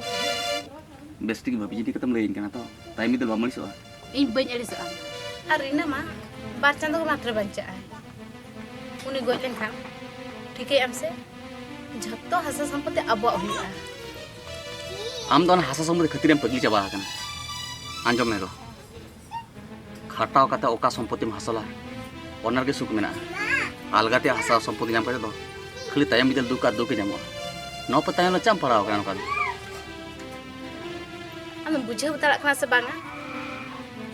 ᱵᱮᱥ ᱴᱷᱤᱠ ᱵᱷᱟᱹᱵᱤ ᱪᱤᱱᱛᱟᱹ ᱠᱟᱛᱮᱢ ᱞᱟᱹᱭᱟᱹᱧ ᱠᱟᱱᱟ ᱛᱚ? ᱛᱟᱭᱚᱢ ᱵᱤᱫᱟᱹᱞ ᱵᱟᱢ ᱟᱹᱲᱤᱥᱚᱜᱼᱟ? ᱤᱧ ᱵᱟᱹᱧ ᱟᱹᱲᱤᱥᱚᱜᱼᱟ᱾ ᱟᱨ ᱨᱤᱱᱟ ᱢᱟ ᱵᱟᱨ ᱪᱟᱸᱫᱚ ᱜᱮ ᱢᱟᱛᱨᱚ ᱵᱟᱧᱪᱟᱜᱼᱟᱭ᱾ ᱩᱱᱤ ᱜᱚᱡ ᱞᱮᱱᱠᱷᱟᱱ, ᱴᱷᱤᱠᱟᱹᱭᱮᱫ ᱟᱢ ᱥᱮ, ᱡᱷᱚᱛᱚ ᱦᱟᱥᱟ ᱥᱚᱢᱯᱚᱛᱤ ᱟᱵᱚᱣᱟᱜ ᱦᱩᱭᱩᱜᱼᱟ᱾ ᱟᱢ ᱫᱚ ᱚᱱᱟ ᱦᱟᱥᱟ ᱥᱚᱢᱵᱚᱱᱫᱷᱮ ᱠᱷᱟᱹᱛᱤᱨ ᱮᱢ ᱯᱟᱹᱜᱞᱤ ᱪᱟᱵᱟ ᱟᱠᱟᱱᱟ᱾ ᱟᱸᱡᱚᱢ ᱢᱮ ᱜᱚ, ᱠᱷᱟᱴᱟᱣ ᱠᱟᱛᱮ ᱚᱠᱟ ᱥᱚᱢᱯᱚᱛᱤᱢ ᱦᱟᱥᱚᱞᱟ, ᱚᱱᱟ ᱨᱮᱜᱮ ᱥᱩᱠ ᱢᱮᱱᱟᱜᱼᱟ᱾ ᱟᱞᱜᱟᱛᱮ ᱦᱟᱥᱟ ᱥᱚᱢᱯᱚᱛᱤ ᱧᱟᱢ ᱠᱟᱛᱮ ᱫᱚ ᱠᱷᱟᱹᱞᱤ ᱛᱟᱭᱚᱢ ᱵᱤᱫᱟᱹᱞ ᱫᱩᱠ ᱟᱨ ᱫᱩᱠ ᱜᱮ ᱧᱟᱢᱚᱜᱼᱟ᱾ ᱱᱚᱣᱟ ᱯᱮ ᱛᱟᱭᱚᱢ ᱨᱮ ᱪᱮᱫ ᱮᱢ ᱯᱟᱲᱟᱣ ᱟᱠᱟᱱᱟ ᱱᱚᱝᱠᱟ ᱫᱚ? ᱟᱢᱮᱢ ᱵᱩᱡᱷᱟᱹᱣ ᱫᱟᱲᱮᱭᱟᱜ ᱠᱟᱱᱟ ᱥᱮ ᱵᱟᱝᱟ?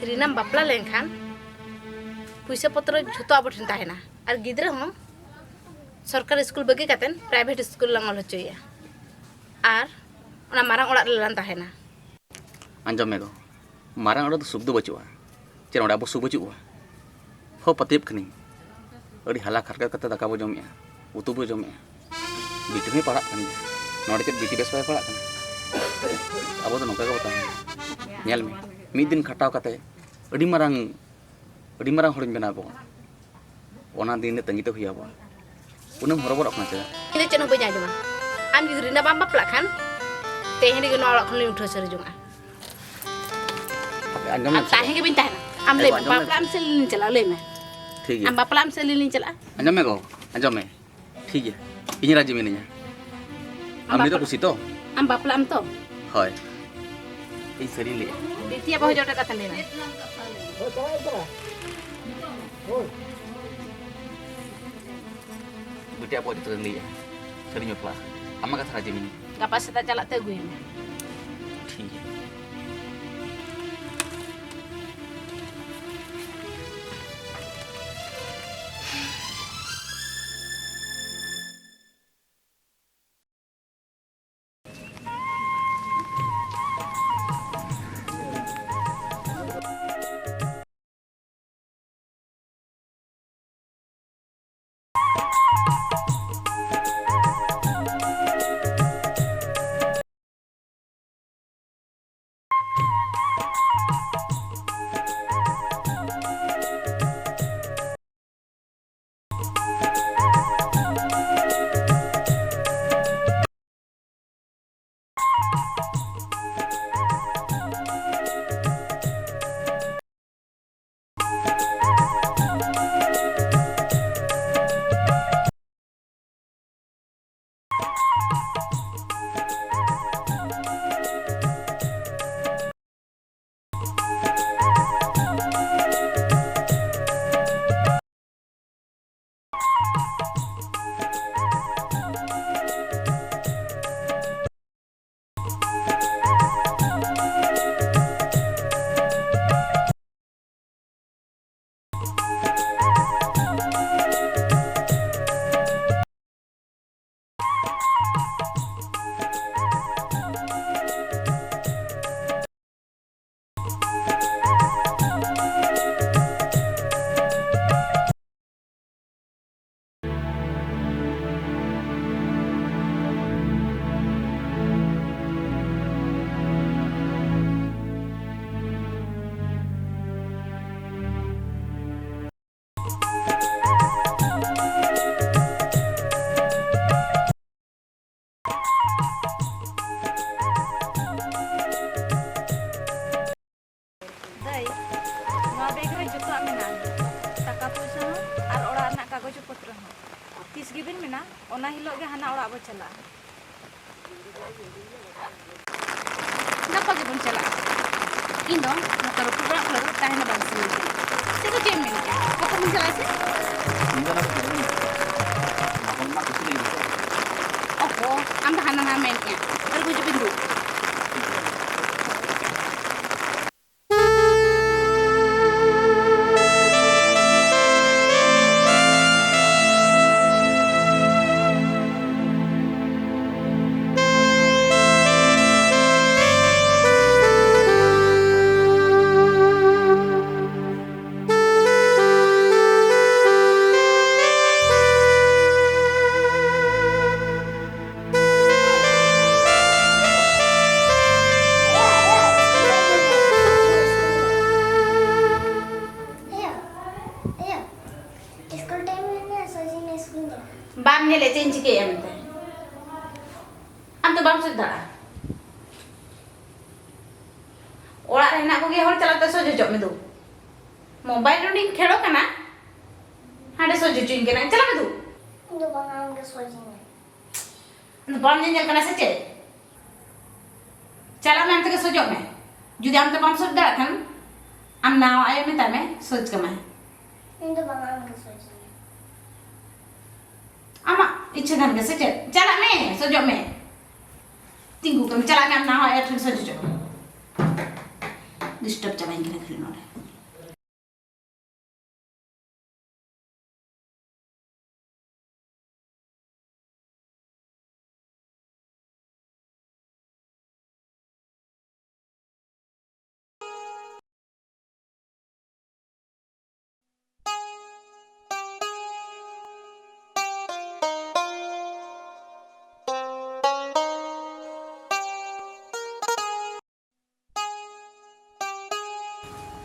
ᱨᱤᱱᱟᱢ ᱵᱟᱯᱞᱟ ᱞᱮᱱᱠᱷᱟᱱ ᱯᱩᱭᱥᱟᱹ ᱯᱚᱛᱨᱚ ᱡᱷᱚᱛᱚ ᱟᱵᱚ ᱴᱷᱮᱱ ᱛᱟᱦᱮᱱᱟ, ᱟᱨ ᱜᱤᱫᱽᱨᱟᱹ ᱦᱚᱸ ᱥᱚᱨᱠᱟᱨᱤ ᱥᱠᱩᱞ ᱵᱟᱹᱜᱤ ᱠᱟᱛᱮᱫ ᱯᱨᱟᱭᱵᱷᱮᱴ ᱥᱠᱩᱞ ᱞᱟᱝ ᱚᱞ ᱦᱚᱪᱚᱭᱮᱭᱟ, ᱟᱨ ᱚᱱᱟ ᱢᱟᱨᱟᱝ ᱚᱲᱟᱜ ᱨᱮ ᱞᱟᱝ ᱛᱟᱦᱮᱱᱟ᱾ ᱟᱸᱡᱚᱢ ᱢᱮ ᱜᱚ, ᱢᱟᱨᱟᱝ ᱚᱲᱟᱜ ᱫᱚ ᱥᱩᱠ ᱫᱚ ᱵᱟᱹᱪᱩᱜᱼᱟ᱾ ᱪᱮᱫ ᱱᱚᱰᱮ ᱟᱵᱚ ᱥᱩᱠ ᱵᱟᱹᱪᱩᱜ ᱠᱚᱣᱟ? ᱦᱚ, ᱯᱟᱹᱛᱭᱟᱹᱵ ᱠᱟᱹᱱᱟᱹᱧ᱾ ᱟᱹᱰᱤ ᱦᱟᱞᱟ ᱠᱷᱟᱨᱠᱟ ᱠᱟᱛᱮ ᱫᱟᱠᱟ ᱵᱚ ᱡᱚᱢᱮᱜᱼᱟ, ᱩᱛᱩ ᱵᱚ ᱡᱚᱢᱮᱜᱼᱟ᱾ ᱵᱤᱴᱤ ᱦᱚᱸᱭ ᱯᱟᱲᱦᱟᱜ ᱠᱟᱱ ᱜᱮᱭᱟ᱾ ᱱᱚᱰᱮ ᱪᱮᱫ ᱵᱤᱴᱤ ᱵᱮᱥ ᱵᱟᱭ ᱯᱟᱲᱦᱟᱜ ᱠᱟᱱᱟ? ᱟᱵᱚ ᱫᱚ ᱱᱚᱝᱠᱟ ᱜᱮᱵᱚ ᱛᱟᱦᱮᱱᱟ᱾ ᱧᱮᱞ ᱢᱮ, ᱢᱤᱫ ᱫᱤᱱ ᱠᱷᱟᱴᱟᱣ ᱠᱟᱛᱮ ᱟᱹᱰᱤ ᱢᱟᱨᱟᱝ, ᱟᱹᱰᱤ ᱢᱟᱨᱟᱝ ᱦᱚᱲᱤᱧ ᱵᱮᱱᱟᱣ ᱠᱚᱣᱟ᱾ ᱚᱱᱟ ᱫᱤᱱ ᱨᱮ ᱛᱟᱺᱜᱤ ᱛᱮ ᱦᱩᱭ ᱟᱵᱚᱣᱟ᱾ ᱩᱱᱟᱹᱜ ᱮᱢ ᱦᱚᱨᱚᱵᱚᱨᱚᱜ ᱠᱟᱱᱟ ᱪᱮᱫᱟᱜ? ᱤᱧ ᱫᱚ ᱪᱮᱫ ᱦᱚᱸ ᱵᱟᱹᱧ ᱟᱸᱡᱚᱢᱟ᱾ ᱟᱢ ᱡᱩᱫᱤ ᱨᱤᱱᱟ ᱵᱟᱢ ᱵᱟᱯᱞᱟᱜ ᱠᱷᱟᱱ, ᱛᱮᱦᱮᱧ ᱨᱮᱜᱮ ᱱᱚᱣᱟ ᱚᱲᱟᱜ ᱠᱷᱚᱱᱤᱧ ᱩᱴᱷᱟᱹᱣ ᱥᱟᱹᱨᱤ ᱡᱚᱝᱟ᱾ ᱟᱸᱡᱚᱢ ᱟᱨ ᱢᱮ ᱛᱟᱦᱮᱸ ᱜᱮ ᱵᱟᱹᱧ ᱛᱟᱦᱮᱱᱟ᱾ ᱟᱢ ᱞᱟᱹᱭ ᱢᱮ, ᱟᱸᱡᱚᱢ ᱢᱮ ᱵᱟᱯᱞᱟᱜ ᱟᱢ ᱥᱮ ᱞᱤᱧ ᱪᱟᱞᱟᱜᱼᱟ? ᱞᱟᱹᱭ ᱢᱮ᱾ ᱴᱷᱤᱠ ᱜᱮᱭᱟ᱾ ᱟᱢ ᱵᱟᱯᱞᱟᱜ ᱟᱢ ᱥᱮ ᱞᱤᱧ ᱪᱟᱞᱟᱜᱼᱟ? ᱟᱸᱡᱚᱢ ᱢᱮ ᱜᱚ, ᱟᱸᱡᱚᱢ ᱢᱮ᱾ ᱴᱷᱤᱠ ᱜᱮᱭᱟ, ᱤᱧ ᱨᱟᱡᱤ ᱢᱤᱱᱟᱹᱧᱟ᱾ ᱟᱢ ᱟᱢ ᱱᱤᱛᱚᱜ ᱵᱟᱯᱞᱟ-, ᱠᱩᱥᱤ ᱛᱚ? ᱟᱢ ᱵᱟᱯᱞᱟᱜ ᱟᱢ ᱛᱚ? ᱦᱳᱭ, ᱤᱧ ᱥᱟᱹᱨᱤᱧ ᱞᱟᱹᱭᱮᱫᱼᱟ᱾ ᱵᱤᱴᱤ ᱟᱯᱟ ᱦᱚᱸ ᱡᱚᱴᱟ ᱠᱟᱛᱷᱟ ᱞᱟᱹᱭ ᱢᱮ᱾ ᱵᱤᱴᱤ ᱟᱯᱟ ᱡᱚᱛᱚᱧ ᱞᱟᱹᱭᱮᱫᱼᱟ, ᱥᱟᱹᱨᱤᱧ ᱵᱟᱯᱞᱟᱜᱼᱟ᱾ ᱟᱢᱟᱜ ᱠᱟᱛᱷᱟ ᱨᱟᱡᱤ ᱢᱤᱱᱟᱹᱧᱟ᱾ ᱜᱟᱯᱟ ᱥᱮᱛᱟᱜ ᱪᱟᱞᱟᱜ ᱛᱮ ᱟᱹᱜᱩᱭ ᱢᱮ᱾ ᱴᱷᱤᱠ ᱜᱮᱭᱟ᱾ ᱜᱮᱵᱤᱱ ᱢᱮᱱᱟ, ᱚᱱᱟ ᱦᱤᱞᱳᱜ ᱜᱮ ᱦᱟᱱᱟ ᱚᱲᱟᱜ ᱵᱚ ᱪᱟᱞᱟᱜᱼᱟ᱾ ᱜᱟᱯᱟ ᱜᱮᱵᱚᱱ ᱪᱟᱞᱟᱜᱼᱟ᱾ ᱤᱧ ᱫᱚ ᱱᱚᱝᱠᱟ ᱨᱟᱹᱯᱩᱫ ᱚᱲᱟᱜ ᱠᱚᱨᱮ ᱫᱚ ᱛᱟᱦᱮᱸ ᱫᱚ ᱵᱟᱝ ᱥᱟᱱᱟᱧ ᱠᱟᱱᱟ᱾ ᱥᱮ ᱫᱚ ᱪᱮᱫ ᱮᱢ ᱢᱮᱱ ᱠᱮᱫᱟ? ᱜᱟᱯᱟ ᱵᱚᱱ ᱪᱟᱞᱟᱜᱼᱟ ᱥᱮ? ᱤᱧ ᱫᱚ ᱱᱚᱣᱟ ᱠᱩᱠᱞᱤ ᱞᱟᱹᱜᱤᱫ ᱛᱮ᱾ ᱚᱦᱚ, ᱟᱢ ᱫᱚ ᱦᱟᱱᱟ ᱱᱟᱣᱟ ᱢᱮᱱ ᱠᱮᱫᱼᱟ᱾ ᱟᱨ ᱜᱩᱡᱩᱜ ᱵᱤᱱ ᱫᱩ᱾ ᱤᱥᱠᱩᱞ ᱴᱟᱭᱤᱢ ᱦᱩᱭᱱᱟ, ᱥᱚᱡᱤᱱ ᱤᱥᱠᱩᱞ ᱫᱚ᱾ ᱵᱟᱢ ᱧᱮᱞᱮᱫ ᱪᱮᱫ ᱤᱧ ᱪᱤᱠᱟᱹᱭᱟ ᱢᱮᱱᱛᱮ? ᱟᱢ ᱫᱚ ᱵᱟᱢ ᱥᱚᱡᱽ ᱫᱟᱲᱮᱭᱟᱜᱼᱟ᱾ ᱚᱲᱟᱜ ᱨᱮ ᱦᱮᱱᱟᱜ ᱠᱚᱜᱮᱭᱟ ᱦᱚᱲ, ᱪᱟᱞᱟᱜ ᱛᱮ ᱥᱚᱡᱽ ᱦᱚᱪᱚᱜ ᱢᱮ ᱫᱩ᱾ ᱢᱳᱵᱟᱭᱤᱞ ᱱᱚᱰᱮᱧ ᱠᱷᱮᱲᱚ ᱠᱟᱱᱟ, ᱦᱟᱸᱰᱮ ᱥᱚᱡᱽ ᱦᱚᱪᱚᱧ ᱠᱟᱱᱟ, ᱪᱟᱞᱟᱜ ᱢᱮ ᱫᱩ᱾ ᱤᱧ ᱫᱚ ᱵᱟᱝ, ᱟᱢ ᱜᱮ ᱥᱚᱡᱽ ᱤᱧ ᱢᱮ᱾ ᱟᱢ ᱫᱚ ᱵᱟᱢ ᱧᱮᱧᱮᱞ ᱠᱟᱱᱟ ᱥᱮ ᱪᱮᱫ? ᱪᱟᱞᱟᱜ ᱢᱮ, ᱟᱢ ᱛᱮᱜᱮ ᱥᱚᱡᱚᱜ ᱢᱮ᱾ ᱡᱩᱫᱤ ᱟᱢ ᱛᱮ ᱵᱟᱢ ᱥᱚᱡᱽ ᱫᱟᱲᱮᱭᱟᱜ ᱠᱷᱟᱱ, ᱟᱢ ᱱᱟᱣᱟ ᱟᱭᱳ ᱢᱮᱛᱟᱭ ᱢᱮ, ᱥᱚᱡᱽ ᱠᱟᱢᱟᱭ᱾ ᱤᱧ ᱫᱚ ᱵᱟᱝ, ᱟᱢ ᱜᱮ ᱥᱚᱡᱽ ᱤᱧ ᱢᱮ᱾ ᱟᱢᱟᱜ ᱤᱪᱪᱷᱟᱹ ᱠᱟᱱ ᱜᱮ ᱥᱮ ᱪᱮᱫ? ᱪᱟᱞᱟᱜ ᱢᱮ, ᱥᱚᱡᱚᱜ ᱢᱮ᱾ ᱛᱤᱸᱜᱩ ᱠᱟᱢ, ᱪᱟᱞᱟᱜ ᱢᱮ, ᱟᱢ ᱱᱟᱣᱟ ᱟᱭᱳ ᱴᱷᱮᱱ ᱥᱚᱡᱽ ᱦᱚᱪᱚᱜ ᱢᱮ᱾ ᱰᱤᱥᱴᱟᱵᱽ ᱪᱟᱵᱟᱧ ᱠᱟᱱᱟ ᱠᱷᱟᱹᱞᱤ ᱱᱚᱰᱮ᱾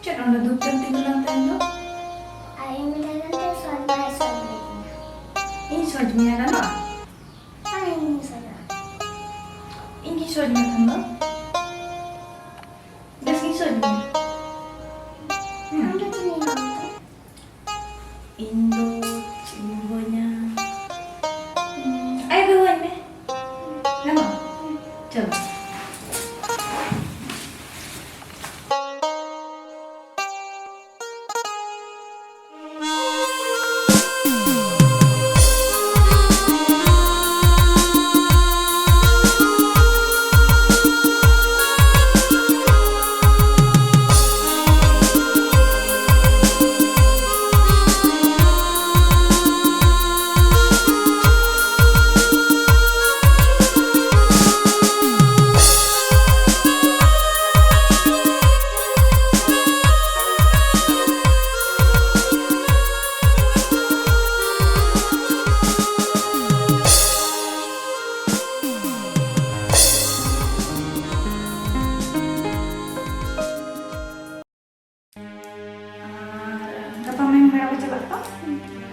ᱪᱮᱫ ᱚᱸᱰᱮ ᱫᱩᱯ ᱛᱮᱢ ᱛᱤᱸᱜᱩ ᱞᱮᱱ ᱛᱟᱦᱮᱸ ᱫᱚ? ᱟᱨ ᱤᱧ ᱢᱮᱛᱟᱭ ᱠᱟᱱ ᱛᱟᱦᱮᱸ, "ᱥᱚᱡᱽ ᱢᱮ, ᱥᱚᱡᱽ ᱢᱮ ᱤᱧ ᱫᱚ᱾ ᱤᱧ ᱥᱚᱡᱽ ᱢᱮᱭᱟ, ᱜᱟᱱᱚᱜᱼᱟ?" ᱦᱮᱸ, ᱤᱧ ᱜᱤᱧ ᱥᱚᱡᱽ ᱢᱮᱭᱟ᱾ ᱤᱧ ᱜᱤᱧ ᱥᱚᱡᱽ ᱢᱮ ᱠᱷᱟᱱ ᱫᱚ? ᱵᱮᱥ ᱜᱤᱧ ᱥᱚᱡᱽ ᱢᱮᱭᱟ᱾ ᱦᱮᱸ᱾ ᱟᱢ ᱫᱚ ᱪᱮᱫ ᱤᱧ ᱮᱢᱟᱢ ᱛᱮ? ᱤᱧ ᱫᱚ ᱪᱮᱫ ᱤᱧ ᱵᱚᱸᱜᱟᱧᱟ?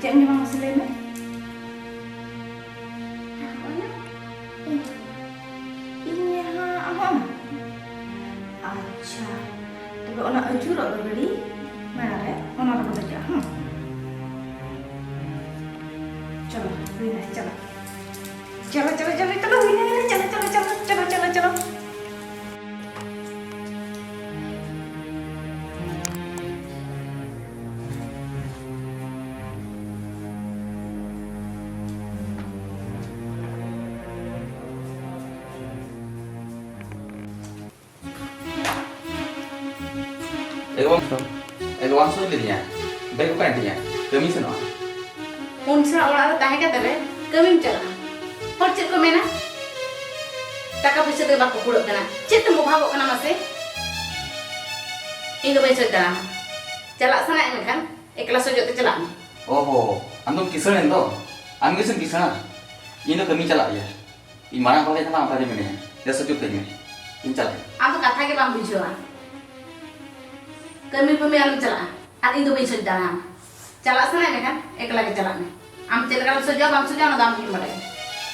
ᱪᱮᱫ ᱮᱢ ᱡᱚᱢᱟ ᱢᱟᱥᱮ ᱞᱟᱹᱭ ᱢᱮ? ᱚᱱᱟ? ᱤᱧ, ᱤᱧ ᱦᱟᱸᱜ ᱦᱚᱸ ᱚᱱᱟ᱾ ᱟᱪᱪᱷᱟ, ᱛᱚᱵᱮ ᱚᱱᱟ ᱟᱹᱪᱩᱨᱚᱜ ᱫᱚ ᱜᱟᱹᱰᱤ ᱢᱮᱲᱟ ᱨᱮ, ᱚᱱᱟ ᱨᱮᱵᱚ ᱫᱮᱡᱚᱜᱼᱟ, ᱦᱮᱸ? ᱪᱚᱞᱚ, ᱦᱩᱭᱱᱟ, ᱪᱚᱞᱚ᱾ ᱪᱚᱞᱚ, ᱪᱚᱞᱚ, ᱪᱚᱞᱚ, ᱪᱚᱞᱚ, ᱦᱩᱭᱱᱟ, ᱦᱩᱭᱱᱟ, ᱪᱚᱞᱚ, ᱪᱚᱞᱚ, ᱪᱚᱞᱚ, ᱪᱚᱞᱚ, ᱪᱚᱞᱚ, ᱪᱚᱞᱚ᱾ ᱮ ᱵᱟᱝ, ᱮ ᱵᱟᱝ ᱥᱚᱡᱽ ᱞᱤᱫᱤᱧᱟ, ᱵᱮᱜᱽ ᱚᱠᱟᱭᱮᱱ ᱛᱤᱧᱟ? ᱠᱟᱹᱢᱤ ᱥᱮᱱᱚᱜᱼᱟ᱾ ᱩᱱ ᱥᱟᱞᱟᱜ ᱚᱲᱟᱜ ᱨᱮ ᱛᱟᱦᱮᱸ ᱠᱟᱛᱮ ᱨᱮ ᱠᱟᱹᱢᱤᱢ ᱪᱟᱞᱟᱜᱼᱟ᱾ ᱦᱚᱲ ᱪᱮᱫ ᱠᱚ ᱢᱮᱱᱟ? ᱴᱟᱠᱟ ᱯᱩᱭᱥᱟᱹ ᱛᱮ ᱵᱟᱠᱚ ᱠᱩᱲᱟᱹᱜ ᱠᱟᱱᱟ᱾ ᱪᱮᱫ ᱛᱮᱢ ᱚᱵᱷᱟᱵᱚᱜ ᱠᱟᱱᱟ ᱢᱟᱥᱮ? ᱤᱧ ᱫᱚ ᱵᱟᱹᱧ ᱥᱚᱡᱽ ᱫᱟᱲᱮᱭᱟᱢᱟ᱾ ᱪᱟᱞᱟᱜ ᱥᱟᱱᱟᱭᱮᱫ ᱢᱮᱠᱷᱟᱱ ᱮᱠᱞᱟ ᱥᱚᱡᱚᱜ ᱛᱮ ᱪᱟᱞᱟᱜ ᱢᱮ᱾ ᱚᱦᱚ, ᱟᱢ ᱫᱚᱢ ᱠᱤᱥᱟᱹᱬ ᱮᱱ ᱫᱚ᱾ ᱟᱢ ᱜᱮᱥᱮᱢ ᱠᱤᱥᱟᱹᱬᱟ᱾ ᱤᱧ ᱫᱚ ᱠᱟᱹᱢᱤ ᱪᱟᱞᱟᱜ ᱜᱮᱭᱟ᱾ ᱤᱧ ᱢᱟᱨᱟᱝ ᱵᱟᱵᱟ ᱴᱷᱮᱱ ᱠᱷᱚᱱᱟᱜ ᱚᱱᱠᱟ ᱜᱮ ᱢᱮᱱᱟᱭᱟ᱾ ᱡᱟ ᱥᱩᱡᱳᱜᱽ ᱠᱟᱹᱧ ᱢᱮ, ᱤᱧ ᱪᱟᱞᱟᱜ ᱟᱹᱧ᱾ ᱟᱢ ᱫᱚ ᱠᱟᱛᱷᱟ ᱜᱮ ᱵᱟᱢ ᱵᱩᱡᱷᱟᱹᱣᱟ᱾ ᱠᱟᱹᱢᱤ ᱠᱟᱹᱢᱤ ᱟᱞᱚᱢ ᱪᱟᱞᱟᱜᱼᱟ, ᱟᱨ ᱤᱧ ᱫᱚ ᱵᱟᱹᱧ ᱥᱚᱡᱽ ᱫᱟᱲᱮᱭᱟᱢᱟ᱾ ᱪᱟᱞᱟᱜ ᱥᱟᱱᱟᱭᱮᱫ ᱢᱮᱠᱷᱟᱱ ᱮᱠᱞᱟ ᱜᱮ ᱪᱟᱞᱟᱜ ᱢᱮ᱾ ᱟᱢ ᱪᱮᱫ ᱞᱮᱠᱟᱢ ᱥᱚᱡᱚᱜᱼᱟ ᱵᱟᱢ ᱥᱚᱡᱚᱜᱼᱟ ᱚᱱᱟ ᱫᱚ ᱟᱢ ᱜᱮᱢ ᱵᱟᱰᱟᱭᱟ᱾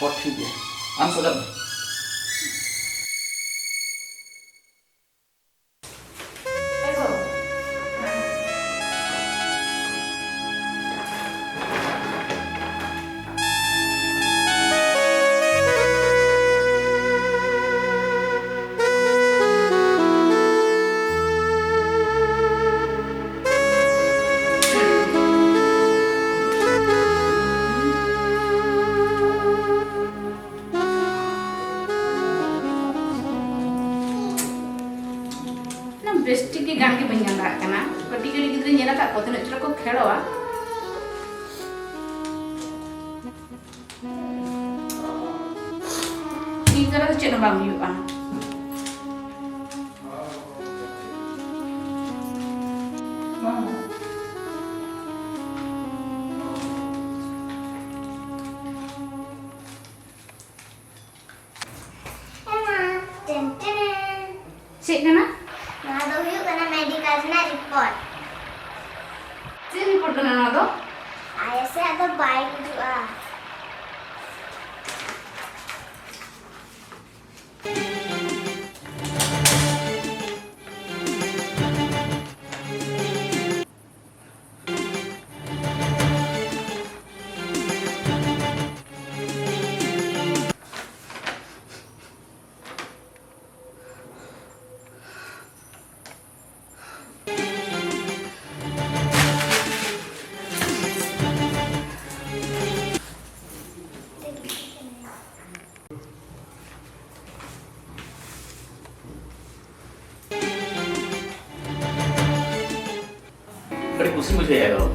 ᱚ, ᱴᱷᱤᱠ ᱜᱮᱭᱟ, ᱟᱢ ᱥᱚᱡᱟᱜ ᱢᱮ᱾ ᱵᱮᱥ ᱴᱷᱤᱠ ᱜᱮ ᱜᱟᱱ ᱜᱮ ᱵᱟᱹᱧ ᱜᱟᱱ ᱫᱟᱲᱮᱭᱟᱜ ᱠᱟᱱᱟ᱾ ᱠᱟᱹᱴᱤᱡ ᱠᱟᱹᱴᱤᱡ ᱜᱤᱫᱽᱨᱟᱹᱧ ᱧᱮᱞ ᱟᱠᱟᱫ ᱠᱚᱣᱟ, ᱛᱤᱱᱟᱹᱜ ᱪᱚᱨᱚᱠ ᱠᱚ ᱠᱷᱮᱞᱚᱜᱼᱟ᱾ ᱤᱧ ᱫᱟᱨᱟᱭ ᱫᱚ ᱪᱮᱫ ᱦᱚᱸ ᱵᱟᱝ ᱦᱩᱭᱩᱜᱼᱟ᱾ ᱮᱢᱟ, ᱴᱮᱱ ᱴᱮᱱ᱾ ᱪᱮᱫ ᱠᱟᱱᱟ? ᱱᱚᱣᱟ ᱫᱚ ᱦᱩᱭᱩᱜ ᱠᱟᱱᱟ ᱢᱮᱰᱤᱠᱮᱞ ᱨᱮᱱᱟᱜ ᱨᱤᱯᱳᱨᱴ᱾ ᱪᱮᱫ ᱨᱤᱯᱳᱨᱴ ᱠᱟᱱᱟ ᱱᱚᱣᱟ ᱫᱚ? ᱟᱭᱳ ᱡᱟᱦᱟᱸ ᱫᱚ ᱵᱟᱭ ᱜᱩᱡᱩᱜᱼᱟ᱾ ᱟᱹᱰᱤ ᱠᱩᱥᱤᱧ ᱵᱩᱡᱷᱟᱹᱣᱮᱫᱼᱟ ᱜᱚ᱾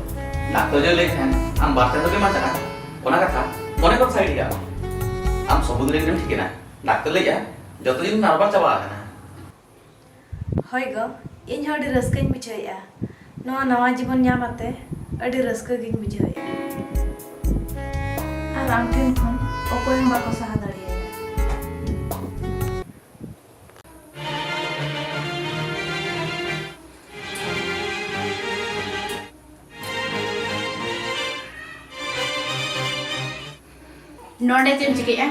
ᱰᱟᱠᱛᱚᱨ ᱡᱮ ᱞᱟᱹᱭ ᱠᱷᱟᱱ ᱟᱢ ᱵᱟᱨ ᱪᱟᱸᱫᱳ ᱜᱮ ᱵᱟᱧᱪᱟᱜᱼᱟ᱾ ᱚᱱᱟ ᱠᱟᱛᱷᱟ ᱢᱚᱱᱮ ᱠᱷᱚᱱ ᱥᱟᱭᱤᱰ ᱠᱟᱜ ᱢᱮ᱾ ᱟᱢ ᱥᱚᱵᱩᱫ ᱞᱟᱹᱜᱤᱫ ᱮᱢ ᱴᱷᱤᱠᱟᱹᱱᱟ᱾ ᱰᱟᱠᱛᱚᱨ ᱞᱟᱹᱭᱮᱫᱼᱟ ᱡᱚᱛᱚ ᱡᱤᱱᱤᱥ ᱱᱟᱨᱵᱟᱞ ᱪᱟᱵᱟ ᱟᱠᱟᱱᱟ᱾ ᱦᱳᱭ ᱜᱚ, ᱤᱧ ᱦᱚᱸ ᱟᱹᱰᱤ ᱨᱟᱹᱥᱠᱟᱹᱧ ᱵᱩᱡᱷᱟᱹᱣᱮᱫᱼᱟ᱾ ᱱᱚᱣᱟ ᱱᱟᱣᱟ ᱡᱤᱵᱚᱱ ᱧᱟᱢ ᱟᱛᱮ ᱟᱹᱰᱤ ᱨᱟᱹᱥᱠᱟᱹ ᱜᱤᱧ ᱵᱩᱡᱷᱟᱹᱣᱮᱫᱼᱟ᱾ ᱟᱨ ᱟᱢ ᱴᱷᱮᱱ ᱠᱷᱚᱱ ᱚᱠᱚᱭ ᱦᱚᱸ ᱵᱟᱠᱚ ᱥᱟᱦᱟ ᱫᱟᱲᱮᱭᱟᱹᱧᱟ᱾ ᱱᱚᱰᱮ ᱪᱮᱫ ᱮᱢ ᱪᱤᱠᱟᱹᱭᱮᱫᱼᱟ?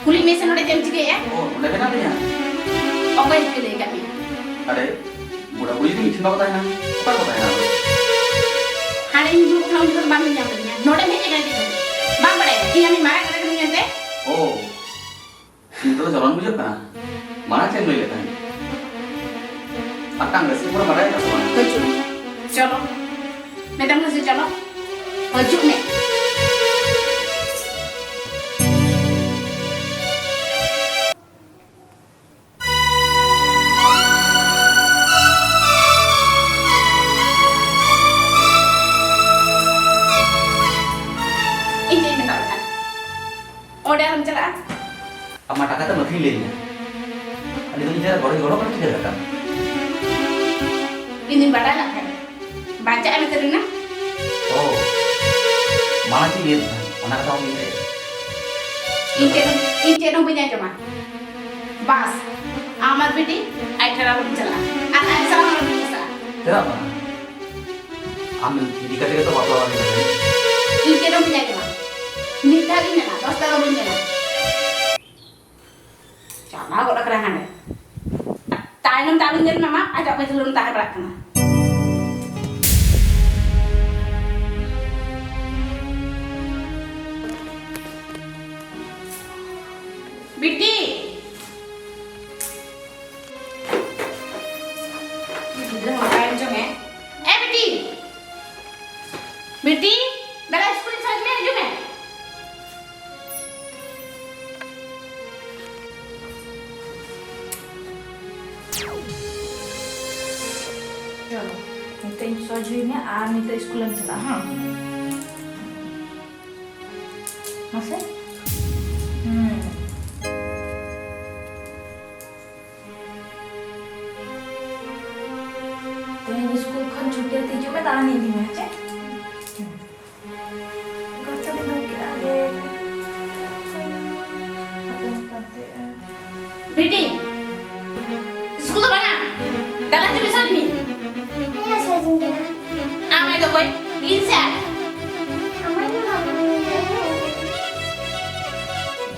ᱠᱩᱞᱤ ᱢᱮᱥᱮ, ᱱᱚᱰᱮ ᱪᱮᱫ ᱮᱢ ᱪᱤᱠᱟᱹᱭᱮᱫᱼᱟ? ᱚ, ᱱᱚᱰᱮ ᱢᱮᱱᱟᱜ ᱢᱮᱭᱟ? ᱚᱠᱚᱭ ᱪᱤᱠᱟᱹ ᱞᱟᱹᱭ ᱟᱠᱟᱫ ᱢᱮᱭᱟ? ᱟᱨᱮ, ᱵᱩᱰᱷᱟ ᱵᱩᱲᱦᱤ ᱫᱚ ᱢᱤᱫ ᱴᱷᱮᱱ ᱵᱟᱠᱚ ᱛᱟᱦᱮᱱᱟ᱾ ᱚᱠᱟ ᱨᱮᱠᱚ ᱛᱟᱦᱮᱱᱟ ᱟᱫᱚ? ᱦᱟᱸᱰᱮᱧ ᱫᱩᱲᱩᱵ ᱠᱟᱱᱟ, ᱩᱱ ᱡᱚᱠᱷᱚᱱ ᱵᱟᱢ ᱧᱮᱞ ᱧᱟᱢ ᱞᱤᱫᱤᱧᱟ᱾ ᱱᱚᱰᱮᱢ ᱦᱮᱡ ᱟᱠᱟᱱᱟ ᱪᱤᱠᱟᱹ? ᱵᱟᱢ ᱵᱟᱲᱟᱭᱟ ᱤᱧ ᱟᱢᱤᱧ ᱢᱟᱨᱟᱝ ᱠᱟᱱᱟ ᱢᱮᱱᱛᱮ? ᱚ, ᱱᱤᱛᱚᱜ ᱫᱚ ᱪᱚᱨᱚᱱ ᱵᱩᱡᱷᱟᱹᱜ ᱠᱟᱱᱟ᱾ ᱢᱟᱲᱟᱝ ᱪᱮᱫ ᱮᱢ ᱞᱟᱹᱭ ᱞᱮᱫ ᱛᱟᱦᱮᱸᱫ? ᱟᱨ ᱢᱤᱫᱴᱟᱝ ᱨᱟᱹᱥᱠᱟᱹ ᱠᱚᱨᱮ ᱵᱟᱰᱟᱭ ᱠᱟᱱᱟ ᱥᱮ ᱵᱟᱝ? ᱦᱤᱡᱩᱜ ᱢᱮ᱾ ᱪᱚᱞᱚ᱾ ᱢᱮᱛᱟᱢ ᱠᱟᱱᱟ ᱥᱮ ᱪᱚᱞᱚ᱾ ᱦᱤᱡᱩᱜ ᱢᱮ᱾ ᱤᱧ ᱪᱮᱫ ᱤᱧ ᱢᱮᱛᱟᱫ ᱢᱮ ᱛᱟᱦᱮᱸᱫ? ᱚᱸᱰᱮ ᱟᱞᱚᱢ ᱪᱟᱞᱟᱜᱼᱟ᱾ ᱟᱢ ᱢᱟ ᱴᱟᱠᱟ ᱛᱮᱢ ᱟᱹᱠᱷᱨᱤᱧ ᱞᱮᱫᱤᱧᱟ᱾ ᱟᱨ ᱱᱤᱛᱚᱜ ᱤᱧ ᱴᱷᱮᱱ ᱜᱚᱲᱚ, ᱜᱚᱲᱚ ᱠᱟᱱᱟ ᱪᱤᱠᱟᱹ ᱞᱮᱠᱟ? ᱤᱧ ᱫᱩᱧ ᱵᱟᱰᱟᱭ ᱞᱮᱫ ᱛᱟᱦᱮᱸᱫ ᱵᱟᱧᱪᱟᱜ ᱮᱢ ᱩᱛᱟᱹᱨ ᱮᱱᱟ᱾ ᱚ, ᱢᱟᱲᱟᱝ ᱪᱮᱫ ᱤᱧ ᱞᱟᱹᱭ ᱞᱮᱫ ᱛᱟᱦᱮᱸᱫ, ᱚᱱᱟ ᱠᱟᱛᱷᱟ ᱵᱟᱢ ᱩᱭᱦᱟᱹᱨᱮᱫᱼᱟ? ᱤᱧ ᱪᱮᱫ ᱦᱚᱸ, ᱤᱧ ᱪᱮᱫ ᱦᱚᱸ ᱵᱟᱹᱧ ᱟᱸᱡᱚᱢᱟ᱾ ᱵᱟᱥ, ᱟᱢ ᱟᱨ ᱵᱤᱴᱤ ᱟᱡ ᱴᱷᱮᱱ ᱟᱞᱚᱢ ᱪᱟᱞᱟᱜᱼᱟ᱾ ᱟᱨ ᱟᱡ ᱥᱟᱞᱟᱜ ᱦᱚᱸ ᱟᱞᱚᱢ ᱢᱮᱥᱟᱜᱼᱟ᱾ ᱪᱮᱫᱟᱜ ᱵᱟᱝ? ᱟᱢ ᱤᱫᱤ ᱠᱟᱛᱮ ᱜᱮᱛᱚ ᱵᱟᱯᱞᱟ ᱵᱟᱝ ᱦᱩᱭᱩᱜ ᱛᱟᱢᱟ᱾ ᱤᱧ ᱪᱮᱫ ᱦᱚᱸ ᱵᱟᱹᱧ ᱟᱸᱡᱚᱢᱟ᱾ ᱢᱤᱫ ᱫᱷᱟᱣ ᱜᱤᱧ ᱢᱮᱱᱟ, ᱫᱚᱥ ᱫᱷᱟᱣ ᱫᱚ ᱵᱟᱹᱧ ᱢᱮᱱᱟ᱾ ᱪᱟᱞᱟᱣ ᱜᱚᱫ ᱟᱠᱟᱱᱟ ᱦᱟᱸᱰᱮ᱾ ᱛᱟᱭᱱᱚᱢ ᱛᱮ ᱟᱞᱚᱧ ᱧᱮᱞ ᱢᱟᱢᱟ, ᱟᱡᱟᱜ ᱯᱟᱹᱪᱷᱞᱟᱹᱢ ᱛᱟᱦᱮᱸ ᱵᱟᱲᱟᱜ ᱠᱟᱱᱟ᱾ ᱵᱤᱴᱤ! ᱜᱤᱫᱽᱨᱟᱹ ᱦᱚᱸ ᱚᱠᱟᱭᱮᱱ ᱪᱚᱝ ᱮ? ᱮ ᱵᱤᱴᱤ! ᱵᱤᱴᱤ! ᱫᱟᱫᱟ, ᱥᱠᱩᱞ ᱤᱧ ᱥᱟᱸᱜᱮ ᱢᱮ, ᱦᱤᱡᱩᱜ ᱢᱮ᱾ ᱪᱚᱞᱚ, ᱱᱤᱛᱚᱜ ᱤᱧ ᱥᱚᱡᱷᱮ ᱢᱮᱭᱟ ᱟᱨ ᱱᱤᱛᱚᱜ ᱥᱠᱩᱞᱮᱢ ᱪᱟᱞᱟᱜᱼᱟ, ᱦᱮᱸ? ᱢᱟᱥᱮ? ᱦᱩᱸ᱾ ᱛᱮᱦᱮᱧ ᱥᱠᱩᱞ ᱠᱷᱚᱱ ᱪᱷᱩᱴᱤ ᱠᱟᱛᱮ ᱦᱤᱡᱩᱜ ᱢᱮ, ᱫᱟᱬᱟᱱ ᱤᱫᱤ ᱢᱮ, ᱦᱮᱸ ᱪᱮ? ᱦᱩᱸ᱾ ᱜᱟᱛᱮ ᱫᱚ ᱠᱮᱫᱟ ᱞᱮ᱾ ᱵᱤᱴᱤ, ᱥᱠᱩᱞ ᱫᱚ ᱵᱟᱝᱟ, ᱫᱟᱬᱟᱱ ᱪᱚ ᱢᱮᱥᱟ ᱫᱤᱧ᱾ ᱦᱮᱸ, ᱥᱟᱡᱤᱱ ᱠᱟᱱᱟ᱾ ᱟᱢ ᱫᱚ ᱚᱠᱚᱭ? ᱤᱧ ᱥᱮ ᱟᱡ? ᱟᱢᱟᱜ ᱫᱚ ᱵᱟᱝ᱾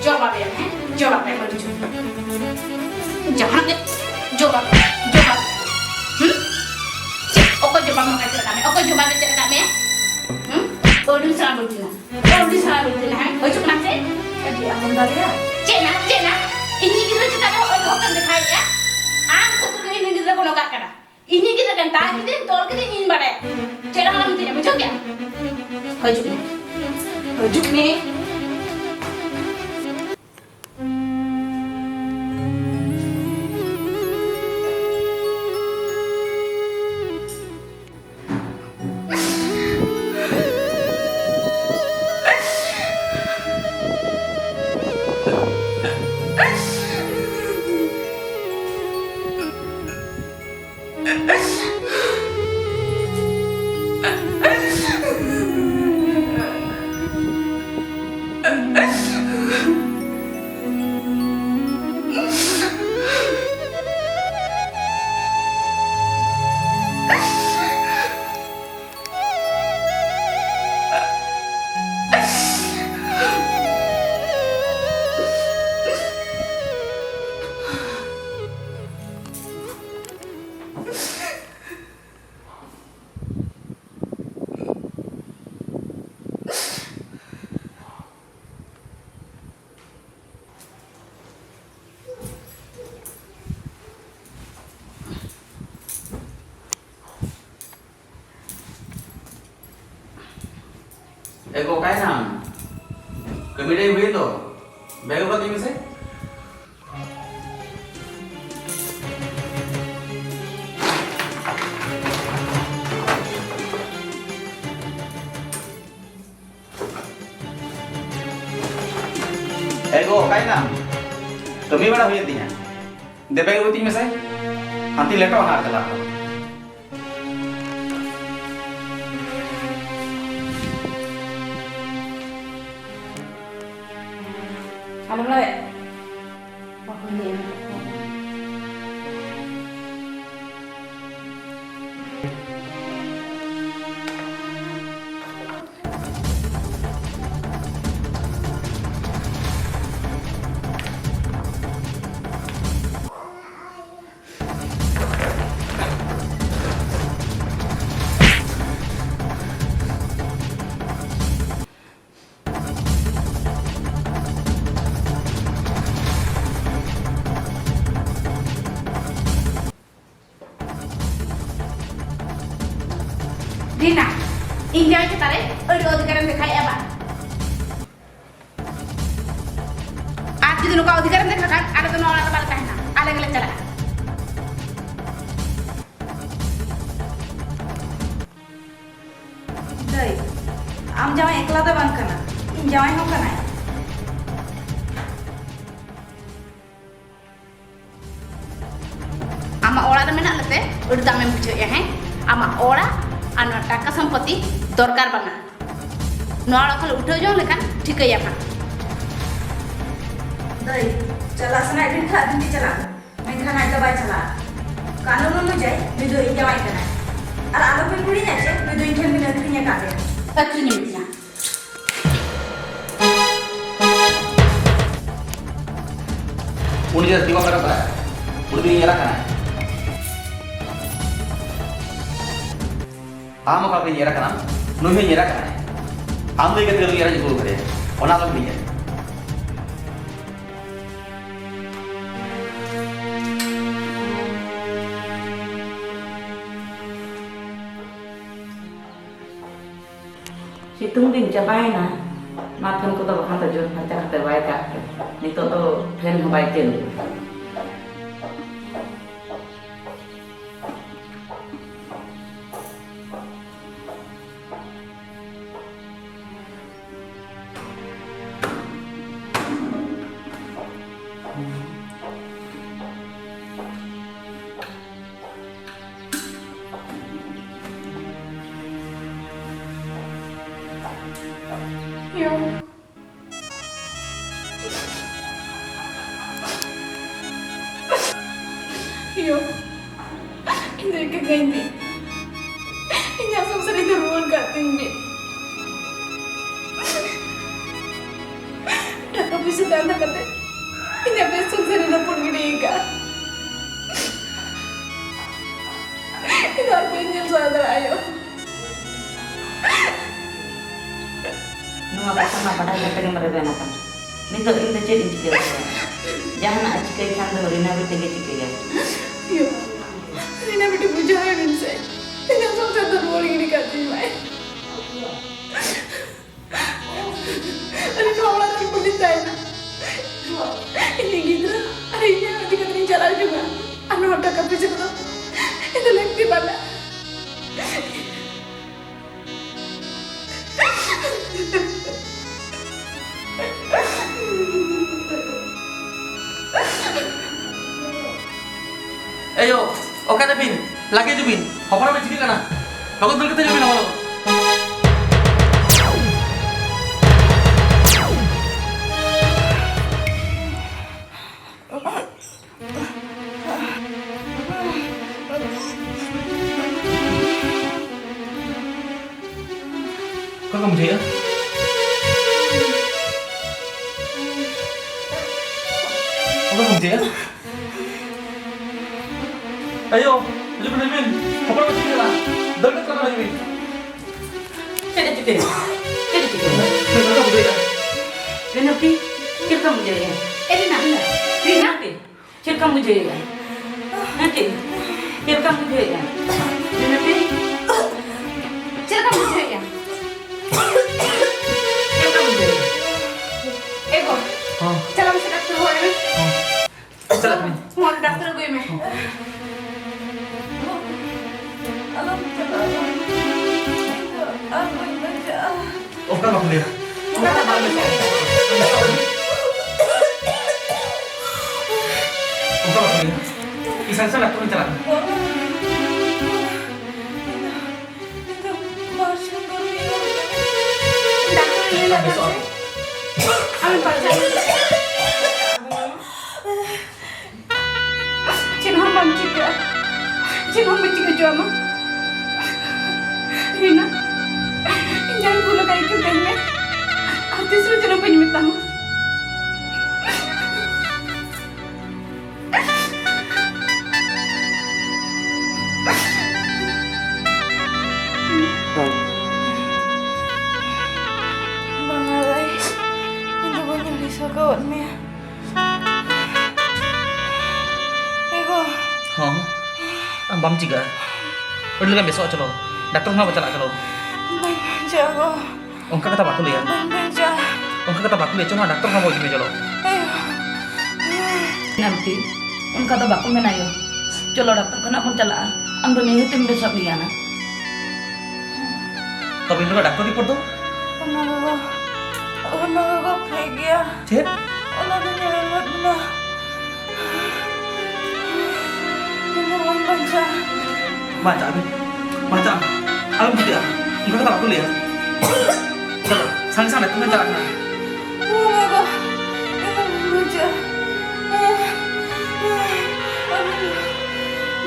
ᱡᱚᱵᱟᱵ ᱮᱢ, ᱦᱮᱸ? ᱡᱚᱵᱟᱵ ᱮᱢ, ᱟᱹᱰᱤ ᱡᱳᱨ᱾ ᱡᱟᱦᱟᱸ ᱜᱮ ᱡᱚᱵᱟᱵ, ᱡᱚᱵᱟᱵ᱾ ᱦᱩᱸ? ᱪᱮᱫ? ᱚᱠᱚᱭ ᱡᱚᱵᱟᱵ ᱮᱢ ᱪᱮᱫ ᱟᱠᱟᱫ ᱢᱮ? ᱚᱠᱚᱭ ᱡᱚᱵᱟᱵ ᱮ ᱪᱮᱫ ᱟᱠᱟᱫ ᱢᱮ? ᱦᱩᱸ? ᱟᱹᱰᱤ ᱥᱟᱨᱟ ᱵᱟᱹᱲᱛᱤ ᱱᱟ᱾ ᱟᱹᱰᱤ ᱥᱟᱨᱟ ᱵᱟᱹᱲᱛᱤ ᱱᱟ, ᱦᱮᱸ? ᱦᱤᱡᱩᱜ ᱠᱟᱱᱟ ᱥᱮ? ᱟᱹᱰᱤ ᱟᱢ ᱫᱟᱲᱮᱭᱟᱜ᱾ ᱪᱮᱫ ᱱᱟ? ᱪᱮᱫ ᱱᱟ? ᱤᱧᱤᱡ ᱜᱤᱫᱽᱨᱟᱹ ᱪᱮᱛᱟᱱ ᱨᱮ ᱦᱚᱸᱜᱼᱚᱭ ᱵᱚᱦᱚᱜ ᱮᱢ ᱫᱮᱠᱷᱟᱣᱮᱫᱼᱟ? ᱟᱢ ᱠᱷᱟᱹᱛᱤᱨ ᱜᱮ ᱤᱧ ᱨᱮᱱ ᱜᱤᱫᱽᱨᱟᱹ ᱠᱚ ᱱᱚᱝᱠᱟᱜ ᱠᱟᱱᱟ᱾ ᱤᱧᱤᱡ ᱜᱤᱫᱽᱨᱟᱹ ᱠᱟᱱ ᱛᱟᱭ, ᱡᱩᱫᱤᱢ ᱛᱚᱞ ᱠᱮᱫᱮᱧ, ᱤᱧ ᱵᱟᱲᱟᱭᱟ᱾ ᱪᱮᱫ ᱦᱚᱸ ᱟᱞᱚᱢ ᱢᱤᱛᱟᱹᱧᱟ, ᱵᱩᱡᱷᱟᱹᱣ ᱠᱮᱜᱼᱟᱢ? ᱦᱤᱡᱩᱜ ᱢᱮ, ᱦᱤᱡᱩᱜ ᱢᱮ᱾ ᱮ ᱜᱚ, ᱚᱠᱟᱭᱮᱱᱟᱢ? ᱠᱟᱹᱢᱤ ᱴᱟᱭᱤᱢ ᱦᱩᱭᱮᱱ ᱫᱚ, ᱵᱮᱜᱽ ᱟᱹᱜᱩ ᱠᱟᱛᱤᱧ ᱢᱮᱥᱮ᱾ ᱮ ᱜᱚ, ᱚᱠᱟᱭᱮᱱᱟᱢ? ᱠᱟᱹᱢᱤ ᱵᱟᱲᱟ ᱦᱩᱭᱮᱱ ᱛᱤᱧᱟ᱾ ᱫᱮ, ᱵᱮᱜᱽ ᱟᱹᱜᱩ ᱛᱤᱧ ᱢᱮᱥᱮ᱾ ᱦᱟᱱᱛᱮᱧ ᱞᱮᱴᱚᱜᱼᱟ ᱱᱟᱦᱟᱜ ᱪᱟᱞᱟᱜ ᱠᱷᱚᱱ᱾ ᱟᱞᱚᱢ ᱞᱟᱹᱭᱟ᱾ ᱵᱟᱠᱚ ᱞᱟᱹᱭᱟ᱾ ᱨᱤᱱᱟ, ᱤᱧ ᱡᱟᱶᱟᱭ ᱪᱮᱛᱟᱱ ᱨᱮ ᱟᱹᱰᱤ ᱚᱫᱷᱤᱠᱟᱨᱮᱢ ᱫᱮᱠᱷᱟᱣᱮᱫᱼᱟ ᱵᱟᱝ? ᱟᱨ ᱡᱩᱫᱤ ᱱᱚᱝᱠᱟ ᱚᱫᱷᱤᱠᱟᱨᱮᱢ ᱫᱮᱠᱷᱟᱣ ᱠᱷᱟᱱ, ᱟᱞᱮ ᱫᱚ ᱱᱚᱣᱟ ᱚᱲᱟᱜ ᱨᱮ ᱵᱟᱞᱮ ᱛᱟᱦᱮᱱᱟ, ᱟᱞᱮ ᱜᱮᱞᱮ ᱪᱟᱞᱟᱜᱼᱟ᱾ ᱫᱟᱹᱭ, ᱟᱢ ᱡᱟᱶᱟᱭ ᱮᱠᱞᱟ ᱫᱚ ᱵᱟᱝ ᱠᱟᱱᱟ, ᱤᱧ ᱡᱟᱶᱟᱭ ᱦᱚᱸ ᱠᱟᱱᱟᱭ᱾ ᱟᱢᱟᱜ ᱚᱲᱟᱜ ᱨᱮ ᱢᱮᱱᱟᱜ ᱞᱮᱛᱮ ᱟᱹᱰᱤ ᱫᱟᱢᱮᱢ ᱵᱩᱡᱷᱟᱹᱣᱮᱫᱼᱟ, ᱦᱮᱸ? ᱟᱢᱟᱜ ᱚᱲᱟᱜ ᱟᱨ ᱱᱚᱣᱟ ᱴᱟᱠᱟ ᱥᱚᱢᱯᱚᱛᱤ ᱫᱚᱨᱠᱟᱨ ᱵᱟᱝᱟ᱾ ᱱᱚᱣᱟ ᱚᱲᱟᱜ ᱠᱷᱚᱱ ᱞᱮ ᱩᱴᱷᱟᱹᱣ ᱡᱚᱝ ᱞᱮᱠᱷᱟᱱ ᱴᱷᱤᱠᱟᱹᱭᱟᱢ ᱦᱟᱸᱜ᱾ ᱫᱟᱹᱭ, ᱪᱟᱞᱟᱜ ᱥᱟᱱᱟᱭᱮᱫ ᱵᱤᱱ ᱠᱷᱟᱱ ᱟᱹᱵᱤᱱ ᱜᱮ ᱪᱟᱞᱟᱜ ᱵᱤᱱ, ᱢᱮᱱᱠᱷᱟᱱ ᱟᱡ ᱫᱚ ᱵᱟᱭ ᱪᱟᱞᱟᱜᱼᱟ᱾ ᱠᱟᱹᱱᱩᱱ ᱚᱱᱩᱡᱟᱭᱤ ᱱᱩᱭ ᱫᱚ ᱤᱧ ᱡᱟᱶᱟᱭ ᱠᱟᱱᱟᱭ, ᱟᱨ ᱟᱞᱚᱯᱮ ᱠᱩᱞᱤᱧᱟ ᱡᱮ ᱱᱩᱭ ᱫᱚ ᱤᱧ ᱴᱷᱮᱱ ᱵᱤᱱ ᱟᱹᱠᱷᱨᱤᱧ ᱟᱠᱟᱫᱮᱭᱟ᱾ ᱟᱹᱠᱷᱨᱤᱧ ᱮᱢ ᱤᱫᱤᱭᱟ᱾ ᱩᱱᱤ ᱡᱟᱹᱥᱛᱤ ᱵᱟᱢ ᱨᱟᱠᱟᱵ ᱫᱟᱲᱮᱭᱟᱜᱼᱟ᱾ ᱩᱱᱤ ᱫᱚ ᱤᱧ ᱮᱨᱟ ᱠᱟᱱᱟᱭ᱾ ᱟᱢ ᱚᱠᱟ ᱞᱮᱠᱟᱧ ᱮᱨᱟ ᱠᱟᱱᱟ, ᱱᱩᱭ ᱦᱚᱸ ᱤᱧ ᱮᱨᱟ ᱠᱟᱱᱟᱭ᱾ ᱟᱢ ᱫᱚ ᱤᱧ ᱠᱟᱛᱮ ᱱᱩᱭ ᱮᱨᱟᱧ ᱟᱹᱜᱩ ᱟᱠᱟᱫᱮᱭᱟ, ᱚᱱᱟ ᱟᱞᱚᱢ ᱦᱤᱲᱤᱧᱟ᱾ ᱥᱤᱛᱩᱝ ᱫᱤᱱ ᱪᱟᱵᱟᱭᱮᱱᱟ, ᱱᱚᱣᱟ ᱯᱷᱮᱱ ᱠᱚᱫᱚ ᱵᱟᱠᱷᱟᱱ ᱫᱚ ᱡᱳᱨ ᱯᱷᱟᱨᱪᱟ ᱠᱟᱛᱮ ᱵᱟᱭ ᱠᱟᱜ ᱠᱮᱭᱟ᱾ ᱱᱤᱛᱚᱜ ᱫᱚ ᱯᱷᱮᱱ ᱦᱚᱸ ᱵᱟᱭ ᱪᱟᱹᱞᱩᱭᱟ᱾ ᱭᱳ᱾ ᱭᱳ᱾ ᱤᱧ ᱫᱚ ᱤᱠᱟᱹ ᱠᱟᱹᱧ ᱵᱤᱱ᱾ ᱤᱧᱟᱹᱜ ᱥᱚᱝᱥᱟᱨ ᱤᱧ ᱫᱚ ᱨᱩᱣᱟᱹᱲ ᱠᱟᱜ ᱛᱤᱧ ᱵᱤᱱ᱾ ᱴᱟᱠᱟ ᱯᱩᱭᱥᱟᱹ ᱫᱷᱟᱱᱫᱟ ᱠᱟᱛᱮ ᱤᱧᱟᱹᱜ ᱵᱮᱥ ᱥᱚᱝᱥᱟᱨ ᱤᱧ ᱨᱟᱹᱯᱩᱫ ᱜᱤᱰᱤ ᱟᱠᱟᱫᱼᱟ᱾ ᱤᱧ ᱫᱚ ᱟᱨ ᱵᱟᱹᱧ ᱧᱮᱞ ᱥᱟᱦᱟᱣ ᱫᱟᱲᱮᱭᱟᱜᱼᱟ, ᱟᱭᱳ᱾ ᱱᱚᱣᱟ ᱠᱟᱛᱷᱟ ᱢᱟ ᱵᱟᱰᱟᱭ ᱠᱟᱛᱮ ᱜᱮᱢ ᱨᱮᱵᱮᱱ ᱟᱠᱟᱱᱟ᱾ ᱱᱤᱛᱚᱜ ᱤᱧ ᱫᱚ ᱪᱮᱫ ᱤᱧ ᱪᱤᱠᱟᱹ ᱫᱟᱲᱮᱭᱟᱜᱼᱟ? ᱡᱟᱦᱟᱱᱟᱜ ᱮ ᱪᱤᱠᱟᱹᱭ ᱠᱷᱟᱱ ᱫᱚ ᱨᱤᱱᱟ ᱵᱤᱴᱤ ᱜᱮ ᱪᱤᱠᱟᱹᱭᱟ᱾ ᱭᱳ, ᱨᱤᱱᱟ ᱵᱤᱴᱤ, ᱵᱩᱡᱷᱟᱹᱣ ᱮ ᱵᱤᱱ ᱥᱮ, ᱤᱧᱟᱹᱜ ᱥᱚᱝᱥᱟᱨ ᱫᱚ ᱨᱩᱣᱟᱹᱲ ᱜᱤᱰᱤ ᱠᱟᱜ ᱛᱤᱧ ᱢᱟᱭ᱾ ᱟᱹᱞᱤᱧ ᱱᱚᱣᱟ ᱚᱲᱟᱜ ᱨᱮ ᱵᱟᱹᱞᱤᱧ ᱛᱟᱦᱮᱱᱟ᱾ ᱤᱧᱤᱡ ᱜᱤᱫᱽᱨᱟᱹ ᱟᱨ ᱤᱧ ᱤᱫᱤ ᱠᱟᱛᱮ ᱞᱤᱧ ᱪᱟᱞᱟᱣ ᱡᱚᱝᱟ᱾ ᱟᱨ ᱱᱚᱣᱟ ᱴᱟᱠᱟ ᱯᱚᱭᱥᱟ ᱠᱚᱫᱚ ᱤᱧ ᱫᱚ ᱞᱟᱹᱠᱛᱤ ᱵᱟᱝᱟ᱾ ᱮᱭᱳ, ᱚᱠᱟᱨᱮ ᱵᱤᱱ? ᱞᱟᱜᱮ ᱦᱤᱡᱩᱜ ᱵᱤᱱ᱾ ᱦᱚᱯᱚᱱ ᱵᱤᱱ ᱪᱤᱠᱟᱹᱜ ᱠᱟᱱᱟ? ᱞᱚᱜᱚᱱ ᱫᱟᱹᱲ ᱠᱟᱛᱮ ᱦᱤᱡᱩᱜ ᱵᱤᱱ, ᱞᱚᱜᱚᱱ, ᱞᱚᱜᱚᱱ᱾ ᱚᱠᱟ ᱠᱷᱚᱱ ᱵᱩᱡᱷᱟᱹᱣᱮᱫᱼᱟ? ᱚᱠᱟ ᱠᱷᱚᱱ ᱵᱩᱡᱷᱟᱹᱣᱮᱫᱼᱟ? ᱟᱭᱳ, ᱦᱤᱡᱩᱜ ᱵᱤᱱ, ᱦᱤᱡᱩᱜ ᱵᱤᱱ᱾ ᱦᱚᱯᱚᱱ ᱵᱤᱱ ᱪᱤᱠᱟᱹ ᱠᱟᱱᱟ? ᱫᱟᱹᱲ ᱠᱟᱛᱮ ᱪᱟᱞᱟᱜ ᱵᱤᱱ, ᱦᱤᱡᱩᱜ ᱵᱤᱱ᱾ ᱪᱮᱫ ᱮ ᱪᱤᱠᱟᱹᱭᱟ? ᱪᱮᱫ ᱮ ᱪᱤᱠᱟᱹᱭᱟ? ᱚᱠᱟ ᱠᱷᱚᱱ ᱵᱩᱡᱷᱟᱹᱣᱮᱫᱼᱟ? ᱨᱤᱱᱟᱯᱴᱤ, ᱪᱮᱫ ᱞᱮᱠᱟᱢ ᱵᱩᱡᱷᱟᱹᱣᱮᱫᱼᱟ? ᱮ ᱨᱤᱱᱟ, ᱨᱤᱱᱟ, ᱪᱮᱫ ᱞᱮᱠᱟᱢ ᱵᱩᱡᱷᱟᱹᱣᱮᱫᱼᱟ? ᱦᱮᱸ ᱪᱮ? ᱪᱮᱫ ᱞᱮᱠᱟᱢ ᱵᱩᱡᱷᱟᱹᱣᱮᱫᱼᱟ? ᱢᱮᱱᱟᱯᱮ? ᱪᱮᱫ ᱞᱮᱠᱟᱢ ᱵᱩᱡᱷᱟᱹᱣᱮᱫᱼᱟ? ᱟᱞᱚᱢ ᱪᱟᱞᱟᱜᱼᱟ᱾ ᱤᱧ ᱫᱚ ᱟᱨ ᱵᱟᱹᱧ ᱵᱟᱧᱪᱟᱜᱼᱟ᱾ ᱚᱱᱠᱟ ᱵᱟᱠᱚ ᱞᱟᱹᱭᱟ᱾ ᱚᱱᱠᱟ ᱵᱟᱠᱚ ᱞᱟᱹᱭᱟ᱾ ᱤᱧ ᱥᱟᱝ ᱥᱟᱝ ᱰᱟᱠᱛᱚᱨ ᱤᱧ ᱪᱟᱞᱟᱜ ᱠᱟᱱᱟ᱾ ᱵᱟᱵᱟ, ᱤᱧ ᱫᱚ, ᱤᱧ ᱫᱚ ᱵᱟᱨ ᱥᱤᱧ ᱯᱚᱨ ᱜᱮ ᱰᱟᱠᱛᱚᱨ ᱞᱟᱹᱭ ᱞᱟᱜᱟ ᱵᱮᱥᱚᱜᱼᱟ᱾ ᱥᱮ? ᱟᱢ ᱵᱟᱧᱪᱟᱣ ᱪᱮᱫ ᱦᱚᱸ ᱵᱟᱢ ᱪᱤᱠᱟᱹᱜᱼᱟ, ᱪᱮᱫ ᱦᱚᱸ ᱵᱟᱹᱧ ᱪᱤᱠᱟᱹ ᱦᱚᱪᱚ ᱟᱢᱟ᱾ ᱨᱤᱱᱟ, ᱤᱧ ᱡᱟᱦᱟᱸᱧ ᱵᱷᱩᱞ ᱟᱠᱟᱫ ᱤᱠᱟᱹ ᱠᱟᱹᱧ ᱢᱮ, ᱟᱨ ᱛᱤᱥ ᱨᱮ ᱪᱮᱫ ᱦᱚᱸ ᱵᱟᱹᱧ ᱢᱮᱛᱟᱢᱟ᱾ ᱵᱟᱝᱟ ᱫᱟᱹᱭ, ᱤᱧ ᱫᱚ ᱵᱟᱹᱧ ᱟᱹᱲᱤᱥ ᱟᱠᱟᱣᱟᱫ ᱢᱮᱭᱟ᱾ ᱮ ᱜᱚ᱾ ᱦᱚᱸ, ᱟᱢ ᱵᱟᱢ ᱪᱤᱠᱟᱹᱜᱼᱟ᱾ ᱟᱹᱰᱤ ᱞᱚᱜᱚᱱ ᱵᱮᱥᱚᱜᱼᱟ, ᱪᱚᱞᱚ᱾ ᱰᱟᱠᱛᱚᱨ ᱠᱷᱟᱱᱟ ᱵᱚ ᱪᱟᱞᱟᱜᱼᱟ, ᱪᱚᱞᱚ᱾ ᱵᱟᱹᱧ ᱵᱟᱧᱪᱟᱜᱼᱟ ᱜᱚ᱾ ᱚᱱᱠᱟ ᱠᱟᱛᱷᱟ ᱵᱟᱠᱚ ᱞᱟᱹᱭᱟ᱾ ᱵᱟᱹᱧ ᱵᱟᱧᱪᱟᱜᱼᱟ᱾ ᱚᱱᱠᱟ ᱠᱟᱛᱷᱟ ᱵᱟᱠᱚ ᱞᱟᱹᱭᱟ, ᱪᱚᱞᱚ, ᱰᱟᱠᱛᱚᱨ ᱠᱷᱟᱱᱟ ᱵᱚ ᱤᱫᱤ ᱢᱮᱭᱟ, ᱪᱚᱞᱚ᱾ ᱟᱭᱳ᱾ ᱱᱟᱢᱠᱤ, ᱚᱱᱠᱟ ᱫᱚ ᱵᱟᱠᱚ ᱢᱮᱱᱟ ᱭᱳ᱾ ᱪᱚᱞᱚ, ᱰᱟᱠᱛᱚᱨ ᱠᱷᱟᱱᱟ ᱵᱚᱱ ᱪᱟᱞᱟᱜᱼᱟ᱾ ᱟᱢ ᱫᱚ ᱱᱤᱦᱟᱹᱛ ᱮᱢ ᱵᱮᱥᱚᱜ ᱜᱮᱭᱟ ᱱᱟ᱾ ᱛᱚᱵᱮ ᱤᱧ ᱫᱚ ᱰᱟᱠᱛᱚᱨ ᱨᱤᱯᱳᱨᱴ ᱫᱚ? ᱚᱱᱟ ᱫᱚ, ᱚᱱᱟ ᱫᱚ ᱯᱷᱮᱠ ᱜᱮᱭᱟ᱾ ᱪᱮᱫ? ᱚᱱᱟ ᱫᱚ ᱧᱮᱞ ᱞᱮᱫ ᱢᱮᱭᱟ᱾ ᱤᱧ ᱫᱚ ᱵᱟᱹᱧ ᱵᱟᱧᱪᱟᱜᱼᱟ᱾ ᱵᱟᱧᱪᱟᱜ ᱟᱹᱵᱤᱱ, ᱵᱟᱧᱪᱟᱜ ᱟᱹᱵᱤᱱ᱾ ᱟᱞᱚᱢ ᱪᱤᱠᱟᱹᱜᱼᱟ᱾ ᱚᱱᱠᱟ ᱠᱟᱛᱷᱟ ᱵᱟᱠᱚ ᱞᱟᱹᱭᱟ᱾ ᱪᱚᱞᱚ, ᱥᱟᱸᱜᱮ ᱥᱟᱸᱜᱮ ᱰᱟᱠᱛᱚᱨ ᱴᱷᱮᱱ ᱪᱟᱞᱟᱜ ᱠᱟᱱᱟ᱾ ᱵᱟᱵᱟ ᱜᱚ, ᱤᱧ ᱫᱚ ᱵᱟᱹᱧ ᱵᱟᱧᱪᱟᱜᱼᱟ᱾ ᱟᱹᱵᱤᱱ ᱫᱚ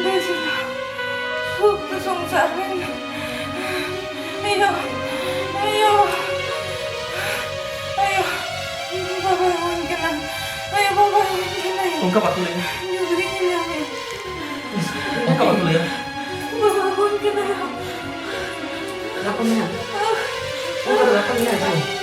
ᱵᱮᱥ ᱧᱚᱜ ᱥᱩᱠ ᱛᱮ ᱥᱚᱝᱥᱟᱨ ᱵᱤᱱ᱾ ᱟᱭᱳ, ᱟᱭᱳ, ᱟᱭᱳ, ᱵᱟᱵᱟᱭ ᱦᱚᱦᱚᱧ ᱠᱟᱱᱟ᱾ ᱟᱭᱳ, ᱵᱟᱵᱟᱭ ᱦᱚᱦᱚᱧ ᱠᱟᱱᱟ᱾ ᱚᱱᱠᱟ ᱵᱟᱠᱚ ᱞᱟᱹᱭᱟ᱾ ᱧᱩᱛ ᱨᱤᱧ ᱧᱟᱢᱮ᱾ ᱚᱱᱠᱟ ᱵᱟᱠᱚ ᱞᱟᱹᱭᱟ᱾ ᱵᱟᱵᱟᱭ ᱦᱚᱦᱚᱧ ᱠᱟᱱᱟ᱾ ᱵᱟᱠᱚ ᱢᱮᱱᱟ᱾ ᱚᱱᱠᱟ ᱫᱚ ᱵᱟᱠᱚ ᱢᱮᱱᱟ ᱡᱮ᱾